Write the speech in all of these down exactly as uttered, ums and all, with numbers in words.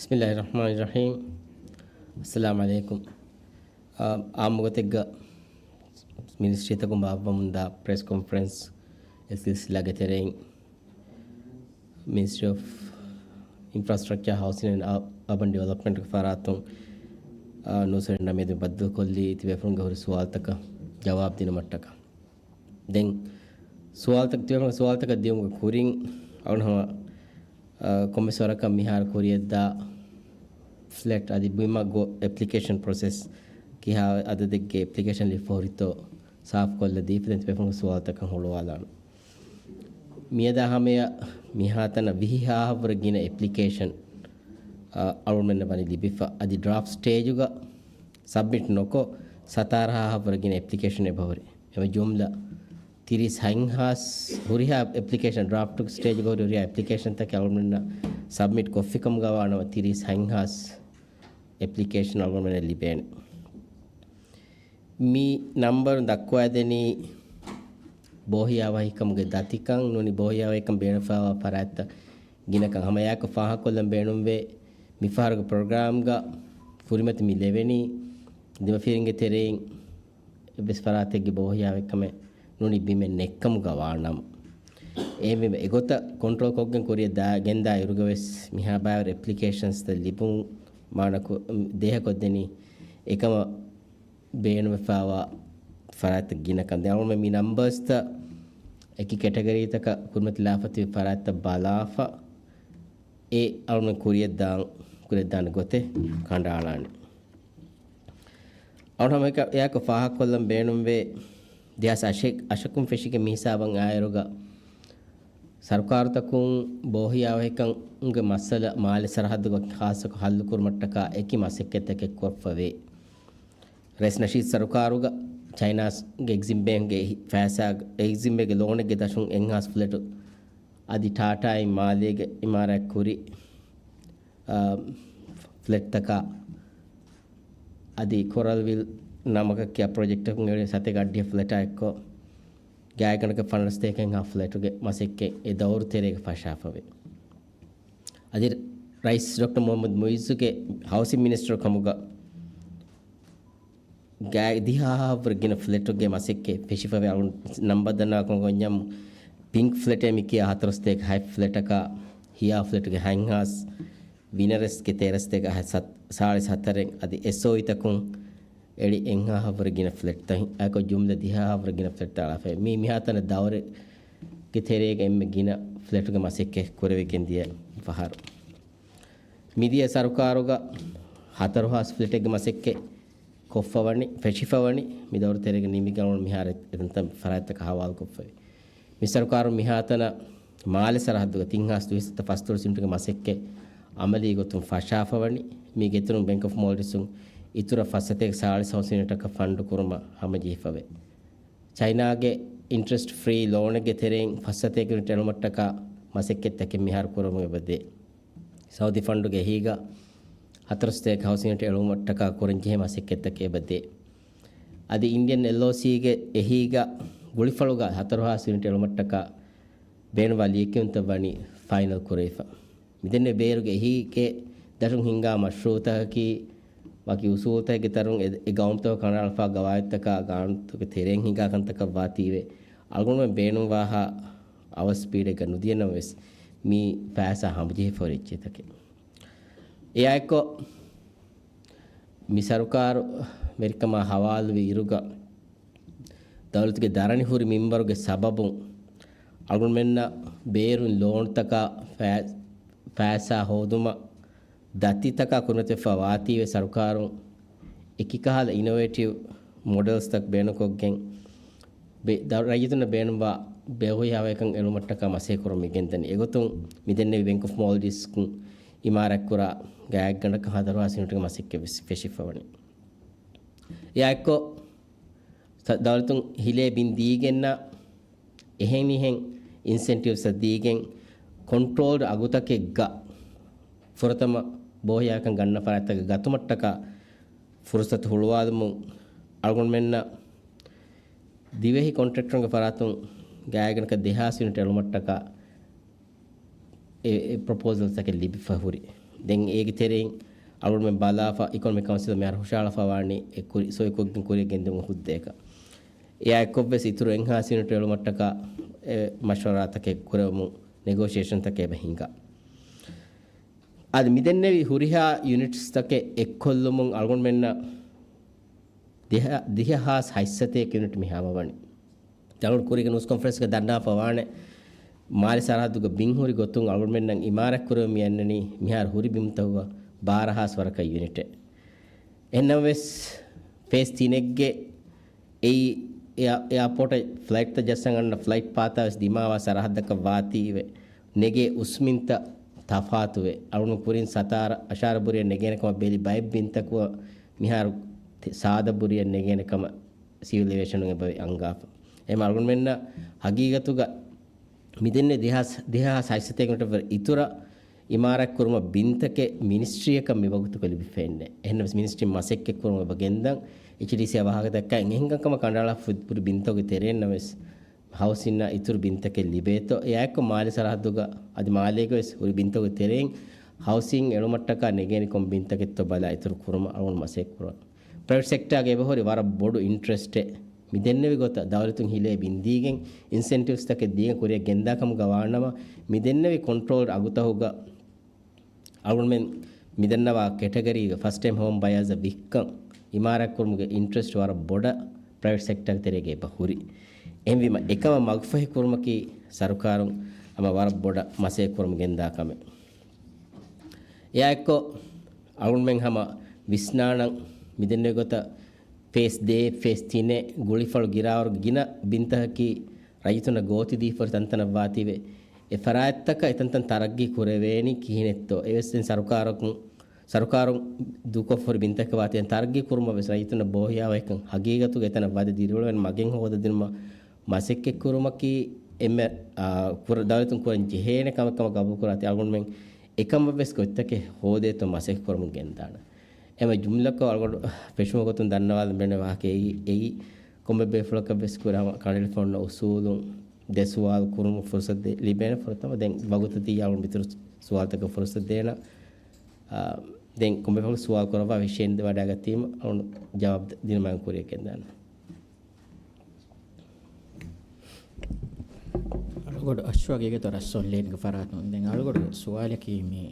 ބިސްމިއްލާހި ރަޙްމާނި ރަޙީމް. އައްސަލާމު ޢަލައިކުމް. އާ، އާއްމުގޮތެއްގަ މިނިސްޓްރީތަކުން ބާއްވަމުންދާ ޕްރެސް ކޮންފަރެންސް އެ ސިލްސިލާގެ ތެރެއިން މިނިސްޓްރީ އޮފް އިންފްރާސްޓްރަކްޗާ، ހައުސިން އެންޑް އަ-، އަރބަން ޑިވެލޮޕްމަންޓްގެ ފަރާތުން، އާ، ނޫސްރިން ނަމެދު ބައްދަލުކޮށްލީ ތިބޭފުޅުންގެ ހުރި ސުވާލުތަކަށް ޖަވާބު ދިނުމަށްޓަކާ. ދެން ސުވާލުތަކަށް، ތިބޭފުޅުންގެ ސުވާލުތަކަށް ދިޔުމުގެ ކުރިން އަޅުގަނޑު ހަމަ، އަ، ކޮންމެސް ވަރަކަށް މިހާރު ކުރިޔަށްދާ ފްލެޓް އަދި ބިމަށް ގޮ އެޕްލިކޭޝަން ޕްރޮސެސް ކިހާ އަދަދެއްގެ އެޕްލިކޭޝަން ލިބިފަ ހުރިތޯ ސާފުކޮށްލަ ދީފަ ދެން ތިބޭފުޅުންގެ ސުވާލުތަކަށް ހުޅުވާލާނަން. މިއަދާ ހަމަޔަށް މިހާތަނަށް ވިހި ހާހަށްވުރެ ގިނަ އެޕްލިކޭޝަން، އަ، އަޅުގަނޑުމެންނަށް ވަނީ ލިބިފަ. އަދި ޑްރާފްޓް ސްޓޭޖުގަ ސަބްމިޓް ނުކޮށް ސަތާރަ ހާހަށްވުރެ ގިނަ އެޕްލިކޭޝަން އެބަހުރި. އެމަ ޖުމްލަ ތިރީސް ހަތްހާސް ހުރިހާ އެޕްލިކޭޝަން، ޑްރާފްޓް ސްޓޭޖުގަ ހުރި ހުރިހާ އެޕްލިކޭޝަންތަކެއް އަޅުގަނޑުމެންނަށް ސަބްމިޓް ކޮށްފިކަމުގަ ވާނަމަ ތިރީސް ހަތްހާސް އެޕްލިކޭޝަން އަޅުގަނޑުމެންނަށް ލިބޭނެ. މި ނަންބަރު ދައްކުވައިދެނީ ބޯހިޔާވަހިކަމުގެ ދަތިކަން ނޫނީ ބޯހިޔާވަހިކަން ބޭނުންފައިވާ ފަރާތްތައް ގިނަކަން. ހަމަ އެއާއެކު ފާހަގަކޮށްލަން ބޭނުންވޭ، މިފަހަރުގެ ޕްރޮގްރާމްގަ ކުރިމަތި މި ލެވެނީ ދިމަފިރިންގެ ތެރެއިން އެއްވެސް ފަރާތެއްގެ ބޯހިޔާވަހިކަމެއް ނޫނީ ބިމެއް ނެތްކަމުގަ ވާނަމަ. އެހެންވީމަ އެގޮތަށް ކޮންޓްރޯލް ކޮށްގެން ކުރިއަށް ދާ-، ގެންދާ އިރުގަވެސް މިހާ ބައިވަރު އެޕްލިކޭޝަންސްތައް ލިބުން މާނަކު-، ދޭހަކޮށްދެނީ އެކަމަށް ބޭނުންވެފައިވާ ފަރާތްތައް ގިނަކަން. ދެން އަޅުގަނޑުމެން މި ނަމްބަރސްތައް އެކި ކެޓަގަރީތަކަށް ކުރިމަތިލާފަ ތިބި ފަރާތްތައް ބަލާފަ، އެ އަޅުގަނޑުމެން ކުރިއަށްދާން، ކުރިއަށްދާނެ ގޮތެއް ކަނޑައަޅާނެ. އަޅުގަނޑު ހަމަ އެކަ-، އެއާއެކު ފާހަގަކޮށްލަން ބޭނުންވޭ، ދެހާސް އަށެއް، އަށަކުން ފެށިގެން މިހިސާބަށް އާއިރުގަ ސަރުކާރުތަކުން ބޯހިޔާވަހިކަމުގެ މައްސަލަ މާލެ ސަރަހައްދުގަ ޚާއްޞަކޮށް ހައްލުކުރުމަށްޓަކާ އެކި މަސައްކަތްތަކެއް ކޮށްފަވޭ. ރައީސް ނަޝީދު ސަރުކާރުގަ ޗައިނާގެ އެގްޒިމް ބޭންކްގެ އެހި-، ފައިސާ، އެގްޒިމް ބޭންކްގެ ލޯނެއްގެ ދަށުން އެއްހާސް ފްލެޓު އަދި ޓާޓާއިން މާލޭގެ އިމާރާތް ކުރި، އާ، ފްލެޓްތަކާ އަދި ކޮރަލްވިލް ނަމަކަށް ކިޔާ ޕްރޮޖެކްޓަކުން އެޅި ސަތޭކަ އަށްޑިހަ ފްލެޓާ އެއްކޮށް، ގާތްގަނޑަކަށް ފަނަރަސަތޭކަ ހާ ފްލެޓުގެ މަސައްކަތް އެ ދައުރު ތެރޭގަ ފަށާފަވޭ. އަދި ރައީސް ޑޮކްޓަރ މުޙައްމަދު މުޢިއްޒުގެ ހައުސިން މިނިސްޓަރު ކަމުގަ ގާތް ދިހަ ހާހަށްވުރެ ގިނަ ފްލެޓުގެ މަސައްކަތް ފެށިފަވޭ. އަޅުން ނަންބަރު ދަންނަވާ ކަމަށް އޮންނަމު، ޕިންކް ފްލެޓޭ މި ކިޔާ ހަތަރުސަތޭކަ ހަތް ފްލެޓަކާ، ހިޔާ ފްލެޓުގެ ހަތްހާސް، ވިނަރެސްގެ ތޭރަސަތޭކަ ހަތް ސަތް، ސާޅީސް ހަތަރެއް އަދި އެސްއޯއީތަކުން އެޅި އެއްހާ ހަށްވުރެ ގިނަ ފްލެޓްތައް އައިކޮށް ޖުމްލަ ދިހަ ހާހަށްވުރެ ގިނަ ފްލެޓްތައް އަޅާފައި. މީ މިހާތަނަށް ދައުރެއްގެ ތެރޭގަ އެންމެ ގިނަ ފްލެޓުގެ މަސައްކަތް ކުރެވިގެން ދިޔަ ފަހަރު. މިދިޔަ ސަރުކާރުގަ ހަތަރު ހާސް ފްލެޓެއްގެ މަސައްކަތް ކޮށްފަވަނީ، ފެށިފަވަނީ، މި ދައުރު ތެރޭގަ ނިމިގަން މިހާރު އެތަންތަން ފަރާތްތަކަށް ހަވާލުކޮށްފައި. މި ސަރުކާރު މިހާތަނަށް މާލެ ސަރަހައްދުގަ ތިން ހާސް ދުވިސައްތަ ފަސްދޮޅަސް ޔުނިޓުގެ މަސައްކަތް އަމަލީ ގޮތުން ފަށާފަވަނީ. މީގެ އިތުރުން ބޭންކް އޮފް މޯލްޑިވްސުން އިތުރަށް ފަސް ސަތޭކަ ސާޅީސް ހައުސް ޔުނިޓަކަށް ފަންޑު ކުރުމަށް ހަމަޖެހިފަވޭ. ޗައިނާގެ އިންޓްރެސްޓް ފްރީ ލޯނެއްގެ ތެރެއިން ފަސް ސަތޭކަ ޔުނިޓް އެޅުމަށްޓަކާ މަސައްކަތްތަކެއް މިހާރު ކުރަމުން އެބަދޭ. ސައުދީ ފަންޑުގެ އެހީގަ ހަތަރު ސަތޭކަ ހައުސް ޔުނިޓް އެޅުމަށްޓަކާ ކުރަންޖެހޭ މަސައްކަތްތަކެއް އެބަދޭ. އަދި އިންޑިއަން އެލްއޯސީގެ އެހީގަ ގުޅިފަޅުގަ ހަތަރު ހާސް ޔުނިޓް އެޅުމަށްޓަކާ ބޭނުންވާ ލިޔެކިޔުންތައް ވަނީ ފައިނަލް ކުރެވިފަ. މިދެންނެވި ބޭރުގެ އެހީގެ ދަށުން ހިންގާ މަޝްރޫއުތަކަކީ ވަކި އުސޫލުތަކެއްގެ ތަރުން އެ، އެ ގައުމުތަކުގަ ކަނޑައަޅާފާ ގަވާއިދުތަކާ ގާނޫނުތަކުގެ ތެރެއިން ހިނގާ ކަންތަކަށް ވާތީވެ، އަޅުގަނޑުމެން ބޭނުންވާހާ އަވަސް ސްޕީޑެއްގަ ނުދިޔަ ނަމަވެސް، މީ ފައިސާ ހަމަޖެހިފަ ހުރި އެއްޗެއްތަކެއް. އެއާއެއްކޮށް، މި ސަރުކާރު ވެރިކަމާ ހަވާލުވި އިރުގަ، ދައުލަތުގެ ދަރަނި ހުރި މިންވަރުގެ ސަބަބުން އަޅުގަނޑުމެންނަށް ބޭރުން ލޯނުތަކާ ފައި-، ފައިސާ ހޯދުމަށް ދަތިތަކާ ކުރިމަތިވެފަ ވާތީވެ ސަރުކާރުން އެކިކަހަލަ އިނޮވޭޓިވް މޮޑެލްސްތައް ބޭނުންކޮށްގެން ބެ-، ދަ-، ރައްޔިތުންނަށް ބޭނުންވާ ބޭހުށި ހަވައެކަން އެޅުމަށްޓަކާ މަސައްކަތް ކުރަމުން މިގެންދަނީ. އެގޮތުން މިދެންނެވި ބޭންކް އޮފް މޯލްޑިވްސްކުން އިމާރާތްކުރާ ގާތްގަނޑަކަށް ހަތަރު ހާސް ޔުނިޓުގެ މަސައްކަތް ވެސް ފެށިފަވަނީ. އެއާއެއްކޮށް، ސަ-، ދައުލަތުން ހިލޭ ބިން ދީގެންނަށް އެހެނިހެން އިންސެންޓިވްސްއަށް ދީގެން ކޮންޓްރޯލްޑް އަގުތަކެއްގަ ފުރަތަމަ ބޯހިޔާވަހިކަން ގަންނަ ފަރާތްތަކަށް ގަތުމަށްޓަކާ ފުރުސަތު ހުޅުވާލުމުން އަޅުގަނޑުމެންނަށް ދިވެހި ކޮންޓްރެކްޓަރުންގެ ފަރާތުން ގާތްގަނޑަކަށް ދެހާސް ޔުނިޓް އެޅުމަށްޓަކާ އެ، އެ ޕްރޮޕޯސަލްތަކެއް ލިބިފަ ހުރި. ދެން އޭގެ ތެރެއިން އަޅުގަނޑުމެން ބަލާފަ، އިކޮނޮމިކް ކައުންސިލް މިހާރު ހުށަހަޅަފަ ވާނީ އެ ކުރި ސޮއިކޮށްގެން ކުރިއަށް ގެންދިއުމަށް ހުއްދައަކަށް. އެއާ އެއްކޮށްވެސް އިތުރު އެއްހާސް ޔުނިޓް އެޅުމަށްޓަކާ އެ މަޝްވަރާތަކެއް ކުރެވެމުން ނެގޯޝިއޭޝަންތަކެއް އެބަ ހިނގާ. އަދި މިދެންނެވި ހުރިހާ ޔުނިޓްސްތަކެއް އެއްކޮށްލުމުން އަޅުގަނޑުމެންނަށް ދިހަ، ދިހަ ހާސް ހަތްސަތޭކަ ޔުނިޓް މި ހާމަވަނީ. އަޅުގަނޑު ކުރީގެ ނޫސް ކޮންފަރެންސްގަ ދަންނާފަ ވާނެ، މާލެ ސަރަހައްދުގަ ބިން ހުރި ގޮތުން އަޅުގަނޑުމެންނަށް އިމާރާތް ކުރެވެމުން މި އަންނަނީ މިހާރު ހުރި ބިމުތަކުގަ ބާރަ ހާސް ވަރަކަށް ޔުނިޓެއް. އެހެންނަމަވެސް، ފޭސް ތިނެއްގެ އެއީ އެއާ، އެއާޕޯޓަށް ފްލައިޓްތައް ޖައްސަން އަންނަ ފްލައިޓް ޕާތާވެސް ދިމާވާ ސަރަހައްދަކަށް ވާތީވެ، ނެގޭ އުސްމިންތައް ތަފާތުވެ، އަޅުގަނޑު ކުރިން ސަތާރަ އަށާރަ ބުރިއަށް ނެގޭނެ ކަމަށް ބެލި ބައެއް ބިންތަކު މިހާރު ތެ-، ސާދަ ބުރިއަށް ނެގޭނެ ކަމަށް ސިވިލް އޭވިއޭޝަނުން އެބަ އަންގާފަ. އެހެން އަޅުގަނޑުމެންނަށް ހަގީގަތުގަ މިދެންނެވި ދިހަ ހާސް، ދިހަ ހާސް ހަތްސަތޭކަ އިތުރަށް އިމާރާތް ކުރުމަށް ބިންތަކެއް މިނިސްޓްރީއަކަށް މިވަގުތުގަ ލިބިފައެއް ނެތް. އެހެންނަމަވެސް މިނިސްޓްރީ މަސައްކަތް ކުރުމަށް އެބަ ގެންދަން. އެޗްޑީސީއާ ވާހަކަ ދައްކާ އެހެން ކަމަށް ކަނޑައަޅާފަ ހުރި ބިންތަކުގެ ތެރެއިން ނަމަވެސް ހައުސިންއަށް އިތުރު ބިންތަކެއް ލިބޭތޯ، އެއާއެއްކޮށް މާލެ ސަރަހައްދުގަ އަދި މާލޭގަވެސް ހުރި ބިންތަކުގެ ތެރެއިން ހައުސިން އެޅުމަށްޓަކާ ނެގޭނެ ކޮން ބިންތަކެއްތޯ ބަލާ އިތުރު ކުރުމަށް އަޅުގަނޑު މަސައްކަތް ކުރަން. ޕްރައިވެޓް ސެކްޓާގެ އެބަހުރި ވަރަށް ބޮޑު އިންޓްރެސްޓެއް. މިދެންނެވި ގޮތަށް ދައުލަތުން ހިލޭ ބިންދީގެން އިންސެންޓިވްސްތަކެއް ދީގެން ކުރިއަށް ގެންދާ ކަމުގަ ވާނަމަ، މިދެންނެވި ކޮންޓްރޯލް އަގުތަކުގަ އަޅުގަނޑުމެން މިދަންނަވާ ކެޓަގަރީގެ ފަސްޓް ޓައިމް ހޯމް ބަޔާޒަށް ވިއްކަން އިމާރާތް ކުރުމުގެ އިންޓްރެސްޓް ވަރަށް ބޮޑަށް ޕްރައިވެޓް ސެކްޓާގެ ތެރޭގަ އެބަ ހުރި. އެހެންވީމަ، އެކަމަށް މަގުފަހި ކުރުމަކީ ސަރުކާރުން ހަމަ ވަރަށް ބޮޑަށް މަސައްކަތް ކުރަމުން ގެންދާ ކަމެއް. އެއާއެއްކޮށް، އަޅުގަނޑުމެން ހަމަ ވިސްނާނަން މިދެންނެވި ގޮތަށް ފޭސް ދޭއް، ފޭސް ތިނެއް ގުޅިފަޅު ގިރާވަރު ގިނަ ބިންތަކަކީ ރައްޔިތުންނަށް ގޯތި ދީފަ ހުރި ތަންތަނަށް ވާތީވެ، އެ ފަރާތްތަކަށް އެތަންތަން ތަރައްގީ ކުރެވޭނީ ކިހިނެއްތޯ؟ އެވެސް ދެން ސަރުކާރަކުން، ސަރުކާރުން ދޫކޮށްފަ ހުރި ބިންތަކަށް ވާތީ ތަރައްގީ ކުރުމަށް ވެސް ރައްޔިތުންނަށް ބޯހިޔާވަހިކަން ހަގީގަތުގަ އެތަނަށް ވަދެ ދިރިއުޅެވޭނެ މަގެއް ހޯދަދިނުމަށް މަސައްކަތް ކުރުމަކީ އެންމެ، އާ، ކުރ-، ދައުލަތުން ކުރަން ޖެހޭނެ ކަމެއް ކަމަށް ގަބޫލު ކުރާތީ އަޅުގަނޑުމެން އެކަމަށް ވެސް ގޮތްތަކެއް ހޯދޭތޯ މަސައްކަތް ކުރަމުން ގެންދާނެ. އެމަ ޖުމްލަކޮށް އަޅުގަނޑު ފެށުމުގެ ގޮތުން ދަންނަވާލަން ބޭނުންވާ ވާހަކައެއް އެއީ، ކޮންމެ ބޭފުޅަކަށް ވެސް ކުރާ ކަނޑައެޅިފަ އޮންނަ އުސޫލުން ދެ ސުވާލު ކުރުމަށް ފުރުސަތު ދޭ-، ލިބޭނެ ފުރަތަމަ. ދެން ވަގުތު ދީ އަޅުގަނޑު މިތުރު ސުވާލުތަކަށް ފުރުސަތު ދޭނަ. އާ، ދެން ކޮންމެ ބޭފުޅަކު ސުވާލު ކުރައްވާ ވިޝަޔެއް ވަޑައިގަތީމަ އަޅުގަނޑު ޖަވާބު ދިނުމަށް ކުރިއަށް ގެންދާނަން. އަޅުގަޑު އަޝްވަގީގެތޯ ރަސް އޮންލައިންގެ ފަރާތުން. ދެން އަޅުގަޑު ސުވާލަކީ މި،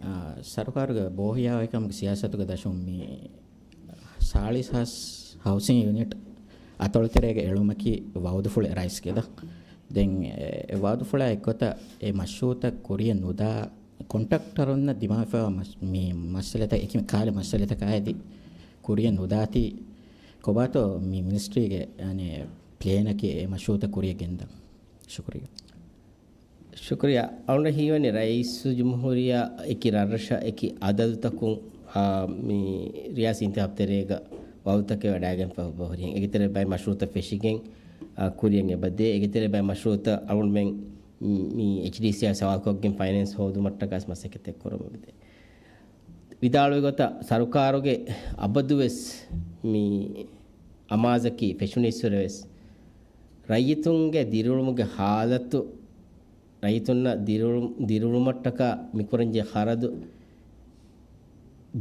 އާ، ސަރުކާރުގެ ބޯހިޔާވަހިކަމުގެ ސިޔާސަތުގެ ދަށުން މި ސާޅީސް ހާސް ހައުސިން ޔުނިޓް އަތޮޅުތެރޭގަ އެޅުމަކީ ވައުދުފުޅެއް ރައީސްގެ ދަށް. ދެން އެ، އެ ވައުދުފުޅާ އެއްގޮތަށް އެ މަޝްރޫއުތައް ކުރިއަށް ނުދާ ކޮންޓްރެކްޓަރުންނަށް ދިމާވެފައިވާ މަސް-، މި މައްސަލަތައް އެކި ކާލެ މައްސަލަތަކާއި އަދި ކުރިއަށް ނުދާތީ ކޮބާތޯ މި މިނިސްޓްރީގެ، އަނެ، ޕްލޭނަކީ އެ މަޝްރޫއުތައް ކުރިއަށް ގެންދަން؟ ޝުކުރިއްޔާ. ޝުކުރިއްޔާ. އަޅުގަނޑަށް ހީވަނީ ރައީސުލްޖުމްހޫރިއްޔާ އެކި ރަށްރަށަށް އެކި އަދަދުތަކުން، އާ، މި ރިޔާސީ އިންތިހާބު ތެރޭގަ ވައުދުތަކެއް ވަޑައިގެންފަ ހުރިހެން. އޭގެ ތެރޭ ބައެއް މަޝްރޫއުތައް ފެށިގެން، އާ، ކުރިއަށް އެބަދޭ. އޭގެ ތެރޭ ބައެއް މަޝްރޫއުތައް އަޅުގަނޑުމެން މި އެޗްޑީސީއާ ސަވާލުކޮށްގެން ފައިނޭންސް ހޯދުމަށްޓަކާ މަސައްކަތެއް ކުރަމުން އެބަދޭ. ވިދާޅުވި ގޮތަށް ސަރުކާރުގެ އަބަދުވެސް މި އަމާޒަކީ ފެށުނީއްސުރެވެސް ރައްޔިތުންގެ ދިރިއުޅުމުގެ ހާލަތު، ރައްޔިތުންނަށް ދިރިއުޅު-، ދިރިއުޅުމަށްޓަކާ މިކުރަންޖެހޭ ޚަރަދު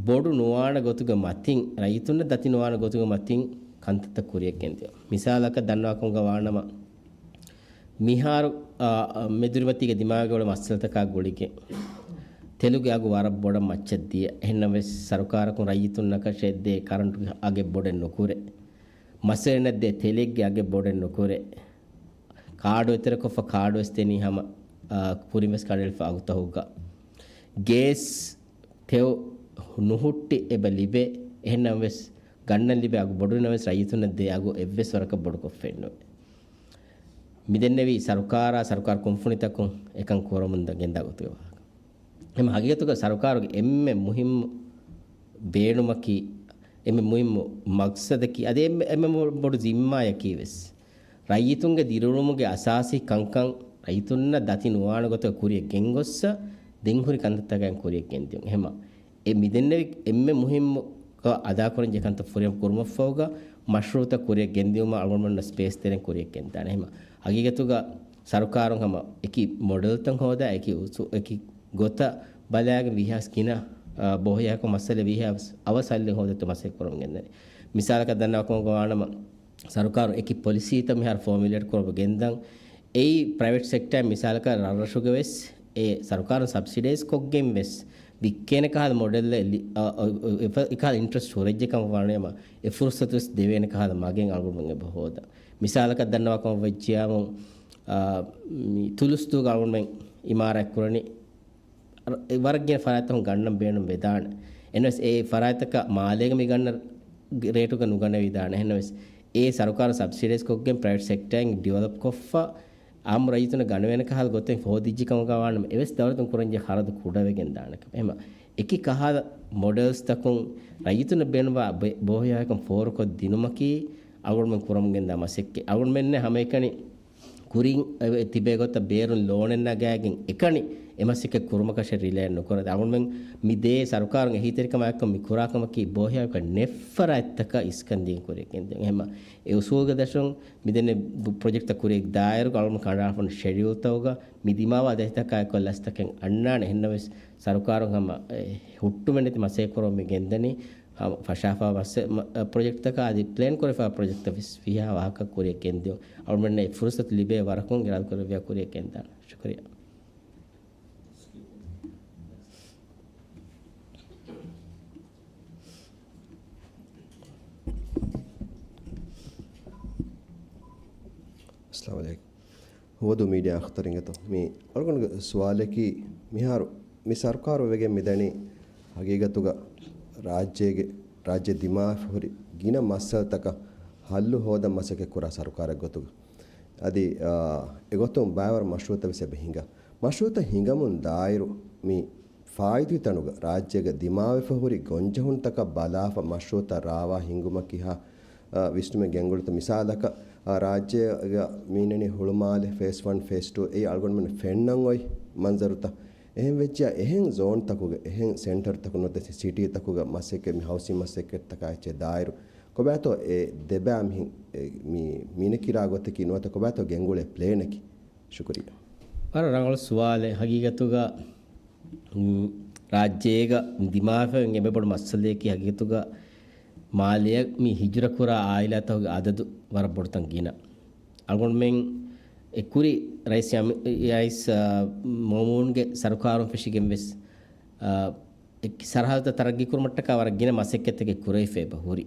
ބޮޑު ނުވާނެ ގޮތުގެ މަތިން، ރައްޔިތުންނަށް ދަތި ނުވާނެ ގޮތުގެ މަތިން ކަންތައްތައް ކުރިއަށް ގެންދިޔުން. މިސާލަކަށް ދަންނަވާކަމުގަ ވާނަމަ، މިހާރު، އާ، މެދުރިމަތީގެ ދިމާވެގެން އުޅޭ މައްސަލަތަކާ ގުޅިގެން ތެލުގެ އަގު ވަރަށް ބޮޑަށް މައްޗަށް ދިޔަ. އެހެންނަމަވެސް، ސަރުކާރަކުން ރައްޔިތުންނަކަށެއް ދޭ ކަރަންޓުގެ އަގެއް ބޮޑެއް ނުކުރޭ. މަސްވެރިންނަށް ދޭ ތެލެއްގެ އަގެއް ބޮޑެއް ނުކުރޭ. ކާޑު އެތެރެކޮށްފަ ކާޑުވެސް ދެނީ ހަމަ، އާ، ކުރިންވެސް ކަނޑައެޅިފަ އަގުތަކުގަ. ގޭސް ތެޔޮ ނުހުއްޓި އެބަ ލިބޭ. އެހެންނަމަވެސް، ގަންނަން ލިބޭ އަގު ބޮޑުވިނަމަވެސް، ރައްޔިތުންނަށް ދޭ އަގު އެއްވެސް ވަރަކަށް ބޮޑުކޮށްފައެއް ނުވޭ. މިދެންނެވީ ސަރުކާރާ، ސަރުކާރު ކުންފުނިތަކުން އެކަން ކުރަމުން ދަ-، ގެންދާ ގޮތުގެ ވާހަކަ. އެމަ ހަގީގަތުގަ ސަރުކާރުގެ އެންމެ މުހިއްމު ބޭނުމަކީ، އެންމެ މުހިއްމު މަގްސަދަކީ، އަދި އެންމެ، އެންމެ ބޮޑު ޒިންމާޔަކީ ވެސް، ރައްޔިތުންގެ ދިރިއުޅުމުގެ އަސާސީ ކަންކަން ރައްޔިތުންނަށް ދަތި ނުވާނެ ގޮތަށް ކުރިއަށް ގެންގޮއްސަ، ދެން ހުރި ކަންތައްތަކަށް ކުރިއަށް ގެންދިޔުން. އެހެމަ އެ މިދެންނެވި އެންމެ މުހިއްމު ކަ-، އަދާކުރަންޖެހޭ ކަންތައް ފުރިހަމަ ކުރުމަށްފަހުގަ މަޝްރޫއުތައް ކުރިއަށް ގެންދިއުމަށް އަޅުގަނޑުމެންނަށް ސްޕޭސް ތެރެއިން ކުރިއަށް ގެންދާނެ. އެހެމަ ހަގީގަތުގަ ސަރުކާރުން ހަމަ އެކި މޮޑެލްތައް ހޯދާ، އެކި އުސޫ-، އެކި ގޮތަށް ބަލާގެން ވީހާވެސް ގިނަ، އާ، ބޯހިޔާކޮށް މައްސަލަ ވީހާވެސް އަވަސް ހައްލެއް ހޯދައްތަ މަސައްކަތް ކުރަމުން ގެންދަނީ. މިސާލަކަށް ދަންނަވާކަމުގަ ވާނަމަ، ސަރުކާރު އެކި ޕޮލިސީތައް މިހާރު ފޯމިއުލޭޓް ކުރަމުން ގެންދަން. އެއީ ޕްރައިވެޓް ސެކްޓާ މިސާލަކަށް ރަށްރަށުގަ ވެސް އެ ސަރުކާރުން ސަބްސިޑައިޒް ކޮށްގެން ވެސް ވިއްކޭނެ ކަހަލަ މޮޑެލްއެއް ލި-، އަ، އަ، އެ-، އެކަހަލަ އިންޓްރެސްޓް ހުރެއްޖެ ކަމަށް ވާނަމަ، އެ ފުރުސަތު ވެސް ދެވޭނެ ކަހަލަ މަގެއް އަޅުގަނޑުމެން އެބަ ހޯދަން. މިސާލަކަށް ދަންނަވާކަމަށް ވެއްޖިޔާމު، އާ، މި ތުލުސްދޫގަ އަޅުގަނޑުމެން އިމާރާތް ކުރަނީ ރ-، ވަރަށް ގިނަ ފަރާތްތަކުން ގަންނަން ބޭނުން ވެދާނެ. އެހެނަސް އެ ފަރާތްތަކަށް މާލޭގަ މި ގަންނަ ރޭޓުގަ ނުގަނެވިދާނެ. އެހެނަސް އެ ސަރުކާރު ސަބްސިޑައިޒް ކޮށްގެން ޕްރައިވެޓް ސެކްޓާއިން ޑިވެލޮޕް ކޮށްފަ، އާއްމު ރައްޔިތުންނަށް ގަނެވޭނެ ކަހަލަ ގޮތެއް ހޯދިއްޖެ ކަމުގަ ވާނަމަ، އެވެސް ދައުލަތުން ކުރަންޖެހޭ ޚަރަދު ކުޑަވެގެން ދާނެ ކަމެއް. އެހެމަ އެކި ކަހަލަ މޮޑެލްސްތަކުން ރައްޔިތުންނަށް ބޭނުންވާ ބެ-، ބޯހިޔާކަން ފޯރުކޮށް ދިނުމަކީ އަޅުގަނޑުމެން ކުރަމުން ގެންދާ މަސައްކަތް. އަޅުގަނޑުމެންނެއް ހަމައެކަނި ކުރިން އެ ތިބޭ ގޮތަށް ބޭރުން ލޯނެއް ނަގާގެން އެކަނި އެ މަސައްކަތް ކުރުމަކަށެއް ރިލޭ ނުކުރަން. އަޅުގަނޑުމެން މި ދޭ ސަރުކާރުން އެހީތެރިކަމާއެކު މި ކުރާ ކަމަކީ ބޯހިޔާކަން ނެތް ފަރާތްތަކަށް އިސްކަން ދީން ކުރިއަށް ގެންދިޔުން. އެހެމަ އެ އުސޫލުގެ ދަށުން މިދެންނެ ޕްރޮޖެކްޓްތައް ކުރިއަށް ދާއިރުގަ އަޅުގަނޑު ކަނޑައަޅާފަ ޝެޑިއުލްތަކުގަ މި ދިމާވާ ދަތިތަކާއެކު ލަސްތަކެއް އަންނާނެ. އެހެންނަމަވެސް ސަރުކާރުން ހަމަ އެ ހުއްޓުމެއް ނެތި މަސައްކަތް ކުރަމުން މި ގެންދަނީ. ހަމަ ފަށާފާ މަސް-، މަ-، ޕްރޮޖެކްޓްތަކާ އަދި ޕްލޭން ކުރެފާ ޕްރޮޖެކްޓްތައް ވެސް ފިހާ ވާހަކަ ކުރިއަށް ގެންދިޔުން. އަޅުގަނޑުމެންނަށް އެ ފުރުސަތު ލިބޭ ވަރަކުން އިރާދަކުރެއްވިޔާ ކުރިއަށް ގެންދާނެ. ޝުކުރިއްޔާ. އައްސަލާމު ޢަލައިކުމް. ހުވަދޫ މީޑިއާ އަޚްތަރު އިނގޭތޯ. މި އަޅުގަނޑުގެ ސުވާލަކީ، މިހާރު މި ސަރުކާރު ވެގެން މިދަނީ ހަގީގަތުގަ ރާއްޖޭގެ، ރާއްޖެ ދިމާވެފަ ހުރި ގިނަ މައްސަލަތަކަށް ހައްލު ހޯދަން މަސައްކަތް ކުރާ ސަރުކާރެއް ގޮތުގަ. އަދި، އާ، އެގޮތުން ބައިވަރު މަޝްރޫޢުތައް ވެސް އެބަ ހިނގާ. މަޝްރޫޢުތައް ހިނގަމުން ދާއިރު މި ފާއިތުވި ތަނުގަ ރާއްޖޭގަ ދިމާވެފަ ހުރި ގޮންޖެހުންތަކަށް ބަލާފަ މަޝްރޫޢުތައް ރާވާ ހިންގުމަކީ ހާ، އާ، ވިސްނުމެއް ގެންގުޅުތަ؟ މިސާލަކަށް، އާ، ރާއްޖޭގަ މީނަނީ ހުޅުމާލެ ފޭސް ވަން، ފޭސް ޓޫ، އެއީ އަޅުގަނޑުމެން ފެންނަން އޮތް މަންޒަރުތައް. އެހެން ވެއްޖާ، އެހެން ޒޯންތަކުގަ، އެހެން ސެންޓަރުތަކު ނުވަތަ ސިޓީތަކުގަ މަސައްކަތް މި ހައުސިން މަސައްކަތްތަކާ އެއްޗެއް ދާއިރު، ކޮބާތޯ އެ ދެބައި މިހިން، އެ، މި، މީނަ ކިރާ ގޮތަކީ ނުވަތަ ކޮބާތޯ ގެންގުޅޭ ޕްލޭނަކީ؟ ޝުކުރިއްޔާ. ވަރަށް ރަނގަޅު ސުވާލެއް. ހަގީގަތުގަ، އު، ރާއްޖޭގަ ދިމާވެފަ އެންމެ ބޮޑު މައްސަލަޔަކީ ހަގީގަތުގަ މާލެއަށް މި ހިޖުރަ ކުރާ އާއިލާތަކުގެ އަދަދު ވަރަށް ބޮޑުތަން ގިނަ. އަޅުގަނޑުމެން އެ ކުރި ރައީސް ޔާމި-، ރައީސް، އާ، މައުމޫންގެ ސަރުކާރުން ފެށިގެން ވެސް، އާ، އެ ސަރަހައްދުތައް ތަރައްގީ ކުރުމަށްޓަކާ ވަރަށް ގިނަ މަސައްކަތްތަކެއް ކުރެވިފަ އެބަ ހުރި.